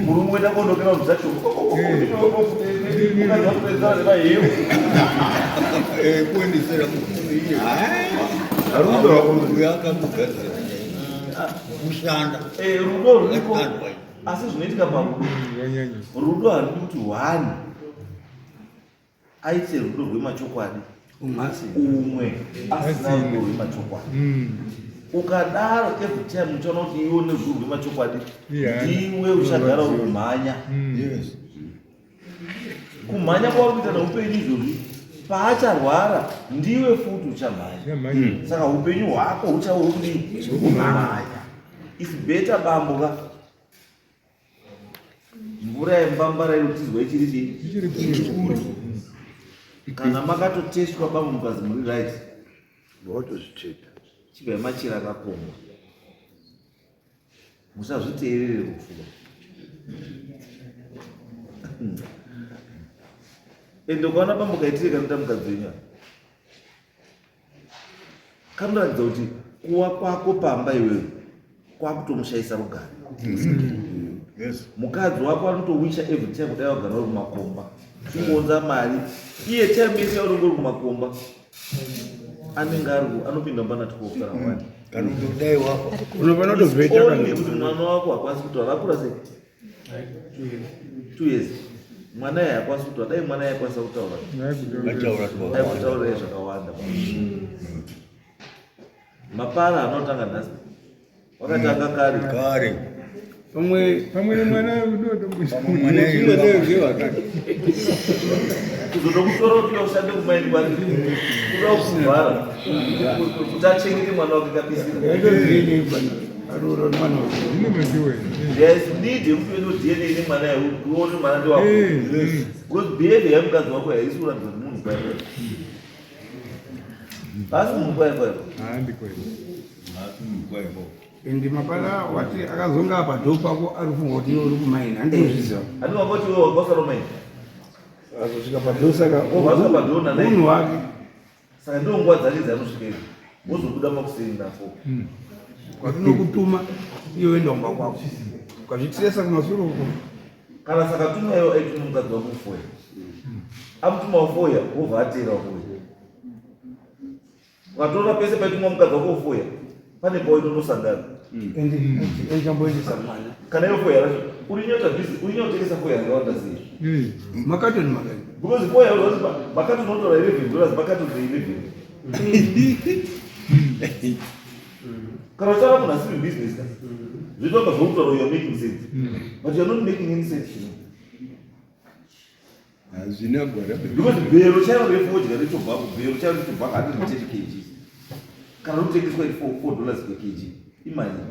A: Murume woenda kondokera vanhu zvacho. Mukadzi wakutoenzana nemahewu.
G: Kuendesera murume iye.
E: Rudo rwako.
G: Uyo akamugadzira. Kushanda.
A: Rudo ruriko asi zvinoitika parudo. Rudo harudi kuti one aite rudo rwemachokwadi umwe asina rudo rwemachokwadi. Ukadaro every time uchaona kuti iwe une rudo rwemachokwadi ndiwe uchagara uri kumhanya.
G: Yes.
A: Kumhanya kwauri kuita neupenyu izvozvi paacharwara ndiwe futi uchamhanya. Saka upenyu hwako huchave hwekudii? Kumhanya. It's better bambo ka mvura yembambara inotizwa ichiri chii? Kana makatotestwa bambo mukazi muri right,
C: Watozvitsveta.
A: chibvai machira akakomba. Musazviteerere rufu. Ende ukaona bambo kaitire kanoita mukadzi wenyu aka, kanoratidza kuti kuwa kwako pamba iwewe kwakutomushaisa rugare.
G: Yes.
A: Mukadzi wako anotowisha every time kudai wagara uri kumakomba chingounza mari iye time yese yaunenge uri kumakomba anenge ari anopinda mumba na 12 kana 1.
G: Kana kutodai wafa.
B: Unofanira kutovheta
A: Only kuti mwana wako hakwanisi kutaura akura sei 2 years mwana iye hakwanisi kutaura dai mwana iye akwanisa kutaura
G: Vataura twakawanda.
A: aikutaurirai zvakawanda. Mapara anotanga nhasi wakatanga kare.
G: Kare.
B: Pamwe
E: Pamwe nemwana
G: Pamwe mwana iye.
A: Kuzotokutora kuti ushande kumaini kwake kuda kuvhara kuti achengete mwana wake kabisira. There is need yekuti uende DNA nemwana iwe uone mwana ndewako. Because behavior yemukadzi wako haisi kuratidza kuti munhu kwaye. Haasi munhu kwaye kwaye.
B: Ende mapara wati akazonga padhoo pako ari kufunga kuti iwe uri kumaini handinozviziva.
A: Handiti wangoti iwe wanga usari kumaini.
B: Azosvika padhoo saka
A: Wazosvika padhoo na nine.
B: unhu wake.
A: Saka ndiwo nguva dzake dzaanosvika idzi. Wozobuda makuseni na 4.
B: Kwatinokutuma iwe woenda kumba kwako. Ukazvitiresa kumasure uko.
A: Kana saka tuma iwe aituma mukadzi wako kufoya. Amutuma kufoya wobva ateera kufoya. Ukatora pese paitumwa mukadzi wako kufoya pane pawaitonosangana.
B: Ende echamboendesa mwana.
A: Kana iyo foya racho uri nyota busy uri nyotengesa foya yakawanda sei.
B: Makatoni makani.
A: Because foya unozi makatoni unotora $11 makatoni 11. Kana uchitaura munhu asiri business ka zvinoita zvokutaura you are making sense. But you are not making any sense to me.
E: Hazvina gwara.
A: Because bhero chairo refodya retobacco bhero chairo retobacco 130 kg. Kana rikutengeswa at $4 per kg. Imagine.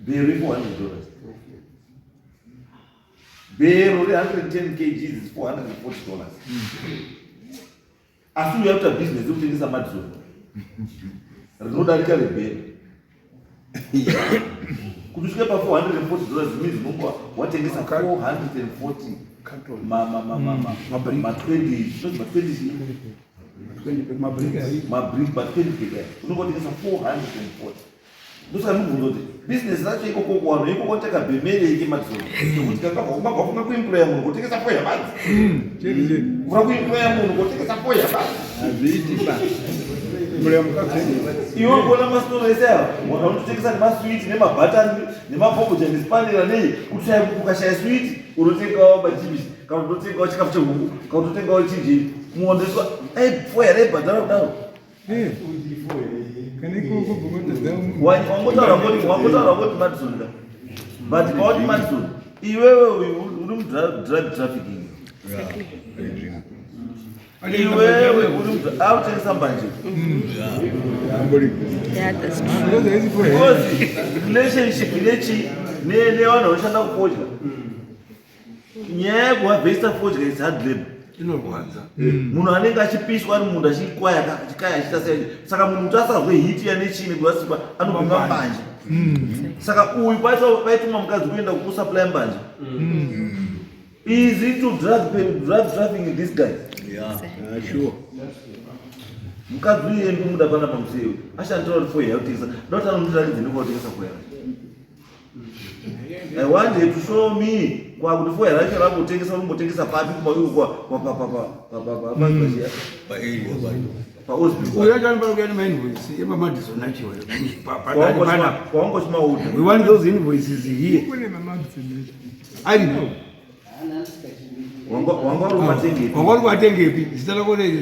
A: Bhero i $400. Bhero re 110 kgs is $440. Asi uya kuita business yekutengesa Madison rinodarika rebhero. Kuti usvike pa $440 means unonga watengesa 440 ma ma ma ma ma ma 20 zvinonzi ma 20 chii? Mabrick ma 20 peka unonga watengesa 440. Ndosaka ndikubvunza kuti business racho ikoko kuvanhu ikoko takabhemereke madzoro nekuti kakabva kuemploya munhu kutengesa foya badzi kuvura kuemploya munhu kutengesa foya badzi
E: Hazviiti ba. Mbuya mukadzi.
A: Iwe kuona masitoro ese aya wanototengesa nemaswiti nemabhatani nemabhobhoja nesipanera nei kuti ukashaya switi unotengawo machipisi kana unotengawo chikafu chehuku kana unotengawo chinjii muondeswa foya raibhadhara kudaro. Wangotaura kuti wangotaura kuti Madison ka. But pauti Madison iwewe uyu uri mudrug trafficking. Iwewe uri akutengesa mbanje.
H: Yeah, that's true.
A: Because relationship nechi nevanhu vanoshanda kufodya. Nyaya yekuhavhesta fodya is hard labor.
C: Inorwadza.
A: Munhu anenge achipiswa ari munda achikwaya achikaya achiita sei, saka munhu kuti asazwe hiti yane chii nekuvasikwa anobvuma mbanje. Saka uyu paitumwa mukadzi kuenda kusupply mbanje is into drug trafficking, this guy.
G: Yeah.
E: Sure.
A: Mukadzi uyu ndinomuda pana pamuseyo ashandira kuti foya yakutengesa ndoti anondiratidze nekutengesa foya. I want her to show me kwakuti foya racho rakutengesa unombotengesa papi
G: Pa area pa.
A: Paosby.
C: Uyo acho anofanira kuuya nemainvoice emaMadison acho.
A: Kwawangochimaudha.
C: We want those invoices here. Aripo.
A: Wanga uri kumatengepi?
C: Wanga uri kumatengepi? Zita rako rei?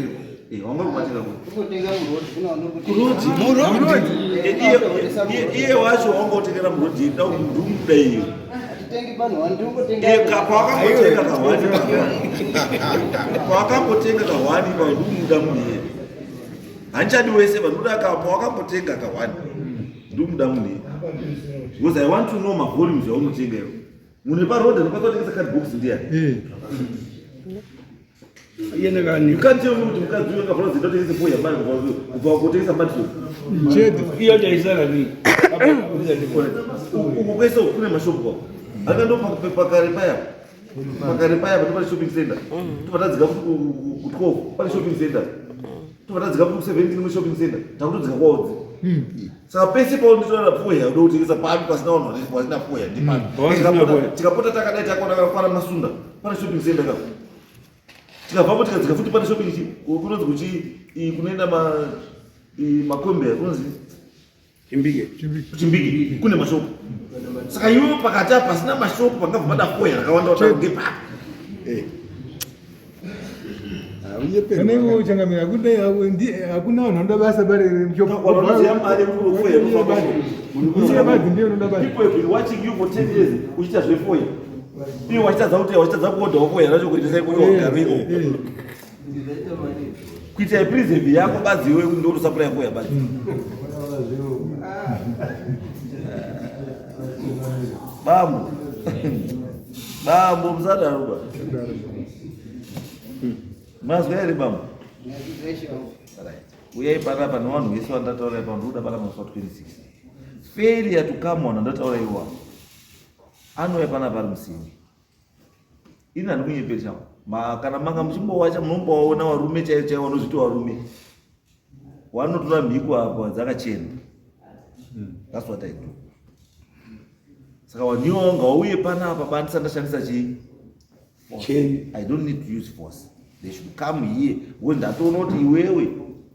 A: Wanga uri kumatenga kupi?
D: Kungotenga muroad, kuna vanokutengesa.
A: Iye wacho wanga utengera murodhi, ndumuda iyo.
D: Hatitengi panhu wani, ndingotenga.
A: Pawakambotenga kahwani, pawakambotenga kahwani pa, ndumuda munhu iye. Handichadi wese vandoda ka pawakambotenga kahwani, ndumuda munhu iye because I want to know mavolumes aunotenga iwo. Munhu paroad anokwanisa kutengesa cardbox ndiyani? You can't tell me kuti mukadzi uyo angavhura zita kutengesa foya mari kubva kutengesa Madison.
C: Iyo chaisara ni.
A: Uku kwese uku kune mashopu kwako akando pakare paya, pakare paya pato pane shopping center, tobva futi ku12 pane shopping center, tobva tadzika futi ku17 kune shopping center, takutodzika kwaodzi. Saka pese paunditora foya uda kutengesa papi pasina vanhu vasina foya ndipapi? Tikapota takadai takaona kwana Masunda pane shopping center kako. Tikabvapo tikadzika futi pane shopping kunonzi kuchi kunoenda makombe kunonzi
C: Chimbike.
A: Chimbiki kune mashopu. Saka iwe pakati apa pasina mashopu pangabva pada foya rakawanda wata ngepapi?
B: Kana iwe uchangamira, hakuna vanhu vanoda basa bare.
A: Vanoziva mari yekufoya inofamba.
B: Musiya badzi ndiyo unoda basa.
A: People have been watching you for 10 years uchiita zvefoya. Iwe wachitadza kuti wachitadza kuodhawo foya racho kuendesa ikoyo wagaro iko. Kuita yepreserve yako badzi iwe ndorusapura foya badzi. Bambo. Bambo, musadaro ba. Mazwa here, bambo? Right. Uyai panapa nevanhu vese vandataura ipa, ndikuda panapa musi wa 26. Failure to come, vanhu vandataura iwapo anouya panapa ari musini. Ini handikunyepesha. Kana manga muchimbowacha munombowaona varume chaivo chaivo vanozviti varume vanotora mhiko apo dzakachena. That's what I do. Saka waniwa ngauye panapa bandisandashandisa chii?
C: Cheni.
A: I don't need to use force. They should come here because ndatoona kuti iwewe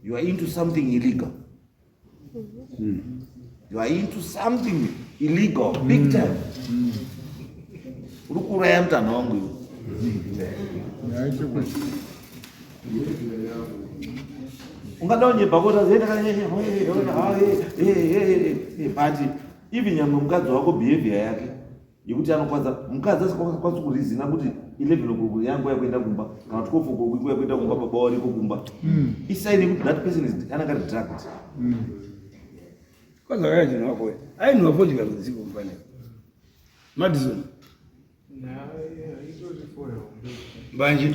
A: you are into something illegal. You are into something illegal big time. Uri kuuraya mutano wangu iwe. Ungada kunyepa kuti but even nyangwe mukadzi wako, behavior yake yekuti anokwanisa, mukadzi asingakwanisi kurizina kuti 11 o'clock yangu yakuenda kumba kana 12 o'clock yakuenda kumba, baba wariko kumba, isign yekuti that person is anenge ari drugged.
C: Kwanza wakachinwa foya. Ainwa fodya rudziko mfanira. Madison. Mbanje.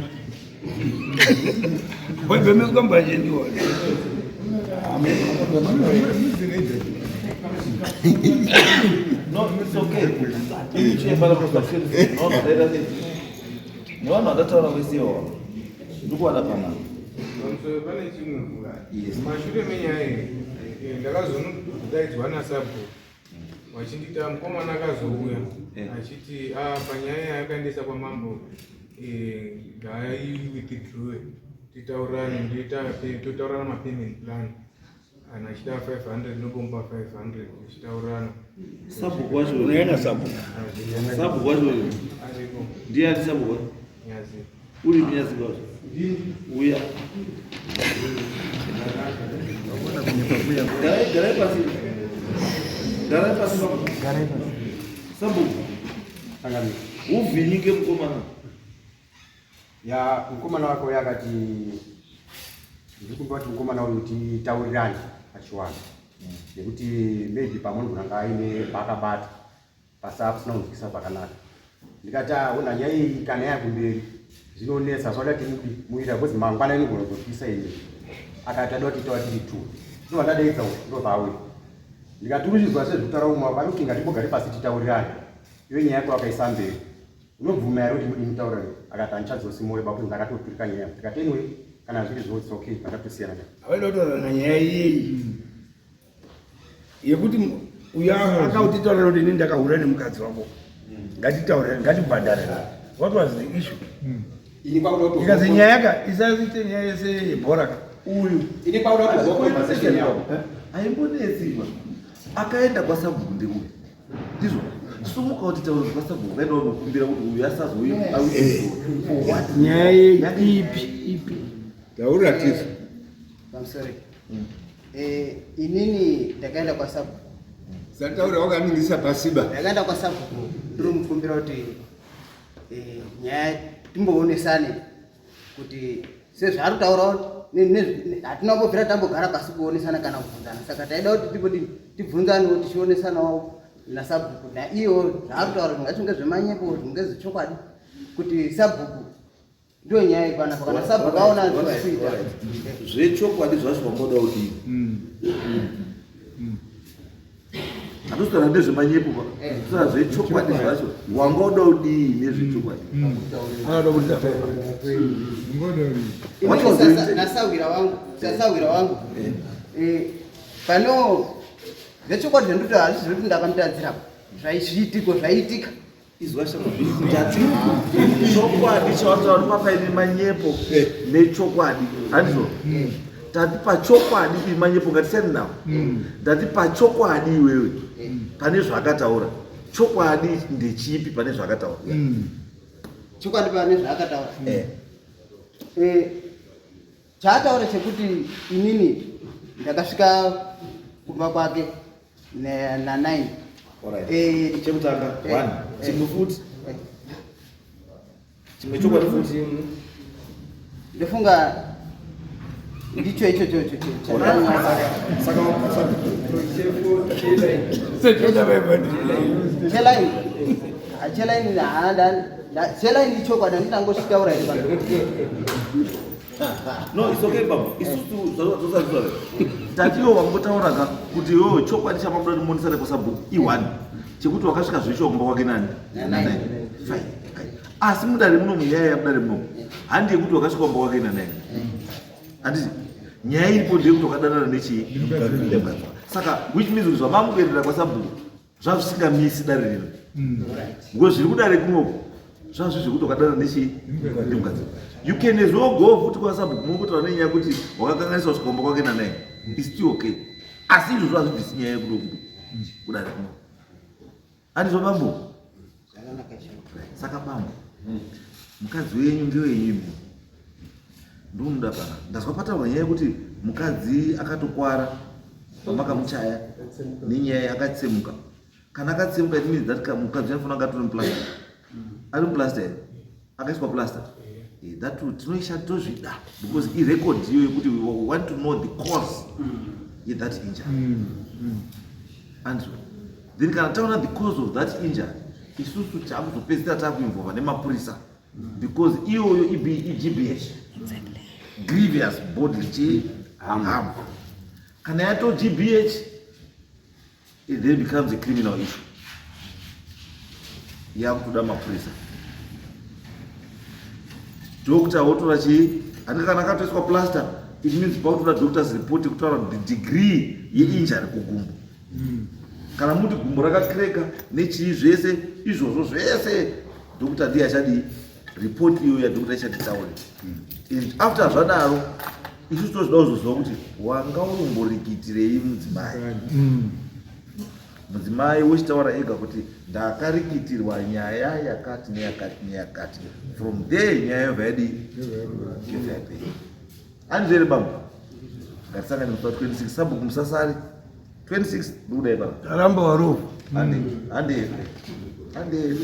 C: Waibemeswa mbanje ndiwo.
A: No, it's okay. Ichiyefana nevanhu vandataura vese ivava ndikuwana panapa.
B: Pane chimwe mashure menyaya iyi ndakazonodaidzwa nasabhuku vachindita mukomana akazouya eh. achiti ah, panyaya yaakaendesa kwamambo eh, ngaaiwithdrawe titaurane totaurana mapayment plan kana achida 500 nobomba 500 tichitaurana
A: sabhuku wacho
C: unoenda sabhuku
A: sabhuku wacho ndiye ati sabhuku wacho uri munyazi wacho uya garai garai pasi garai pasi garai pasi sabhuku uvhinyike mukomana
H: ya mukomana wake uya akati ndiri kumba kuti mukomana uyu titaurirane pachiwanhu nekuti maybe pamwe anogona nga aine paakabata pasa pasina kunzwisa zvakanaka ndikati ah, ona nyaya iyi kana yakumberi zvinonetsa zvaoda timudi muita because mangwana inogona kuzopisa ini akati ada kuti taura tiri two ndobva ndadaidza uyu ndobva auya ndikati urikuchizwa sezvekutaura umwe wako anoti ngatimbogare pasi titaurirane iyo nyaya yako wakaisa mberi unobvuma here kuti mudi mutaurire akati handichadzosi moyo bakuti ndakatoturika nyaya ndikati anyway kana zviri zvo it's okay pandatosiyana
C: avaida kutaurana nyaya iyeyi yekuti uyo akautitaurira kuti ini ndakahura nemukadzi wako ngatitaurire ngatibhadhare what was the issue ikazi nyaya ka isaite nyaya yese yebhora ka
A: uyu aimbonetsi akaenda kwasabhuku ndeuyu ndizvo sumuka kuti taura kwasabhuku kaenda unokumbira kuti uyu asazouye
C: nyaya ipi ipi
E: taura tisu
D: pamusoro eh, inini ndakaenda kwasabhuku
E: sataura wakaningisa pasiba
D: ndakaenda kwasabhuku ndiri mukumbira kuti eh, nyaya timboonesane kuti sezvaari kutaurawo hatina kumbobvira tambogara pasi kuonesana kana kubvunzana saka taida kuti timbodini tibvunzanewo tichionesanawo nasabhuku naiyewo zvaari kutaura zvingacho ngezvemanyepo zvingezvechokwadi kuti sabhuku Ndiyo nyaya ipana kana sabhuku aona zvikuita.
A: Zvechokwadi zvacho vamboda kudii? Hatositaura nezvemanyepo pa. Eh. Totaura zvechokwadi zvacho. Wanga uda kudii nezvechokwadi?
C: Anoda kuti
D: Nasahwira wangu, sasahwira wangu. Eh. eh pano zvechokwadi zvandoti hazvisi zvekuti ndakamutadzira. Zvaizviitiko zvaiitika.
A: Izwa shama ndati chokwadi chawataura papaine manyepo eh. nechokwadi handizvo hmm. tati pachokwadi iri manyepo ngatisiyane nawo hmm. ndati pachokwadi iwewe hmm. pane zvaakataura chokwadi ndechipi pane zvaakataura
D: chokwadi pane zvaakataura eh. Eh, chaataura chekuti inini ndakasvika kumba kwake na 9
A: eh, chekutanga eh, one eh. chimwe futi chimwe chokwadi futi
D: ndofunga ndicho icho chocho chelaini chelaini ichokwadi anditangosvitaura here
A: no it's okay baba isusu zvazvazvazvazva tatiwo wangotaura ka kuti iwewe chokwadi chamabuda kuti muonesane kwasabhuku i-one chekuti wakasvika zvecho kumba kwake nani nanai fine asi mudare muno munyaya yamudare muno handi yekuti wakasvika kumba kwake nanai handiti nyaya iripo ndeyekuti wakadanana nechii saka which means kuti zvamamukuenderera kwasabhuku zvazvisingamisi dare rino mm. because zviri kudare kunoku zvazvi zvekuti wakadana nechii nemukadzi you can as well go futi kwasabhuku mungotaura nenyaya yekuti wakakanganisa kusvika kumba kwake nanaye is still okay asi izvozvo hazvibvisi nyaya yekunoku kudare kunoku andizvo bambo saka bambo mukadzi wenyu ndewenyu imi ndomuda pana ndazwa pataurwa nyaya yekuti mukadzi akatokwara pamakamuchaya nenyaya akatsemuka kana akatsemuka it means that mukadzi anofanira kunge atori muplaster ari muplaster here akaiswa plaster eh, that tinoisha tozvida because irecord iyo yekuti we want to know the cause yethat injury mm. Mm. Andrew, then kana taona the cause of that injury, isusu takuzopedzisira takuinvolva nemapurisa because iyoyo iGBH, grievous bodily chi harm. Kana yato GBH, it then becomes a criminal issue, yakutoda mapurisa. Doctor wotora chii, handika kana akatoiswa plaster, it means pakutoda doctor's report kutaura the degree yeinjury kugumbo. Kana muti gumbo rakakreka nechii, zvese izvozvo zvese doctor ndiye achadii, report iyoyo yadoctor ichatitaure. And after zvadaro, isusu tozvida kuzoziva kuti wanga urumborikitirei mudzimai. Mudzimai wochitaura ega kuti ndakarikitirwa nyaya yakati neyakati neyakati. From there nyaya yobva yadii, yobva yapera. Andizvere bambo, ngatisangane musi wa26. Sabhuku Musasari, 26 ndikudai baba.
C: Taramba warovu.
A: Hande, hande, hande.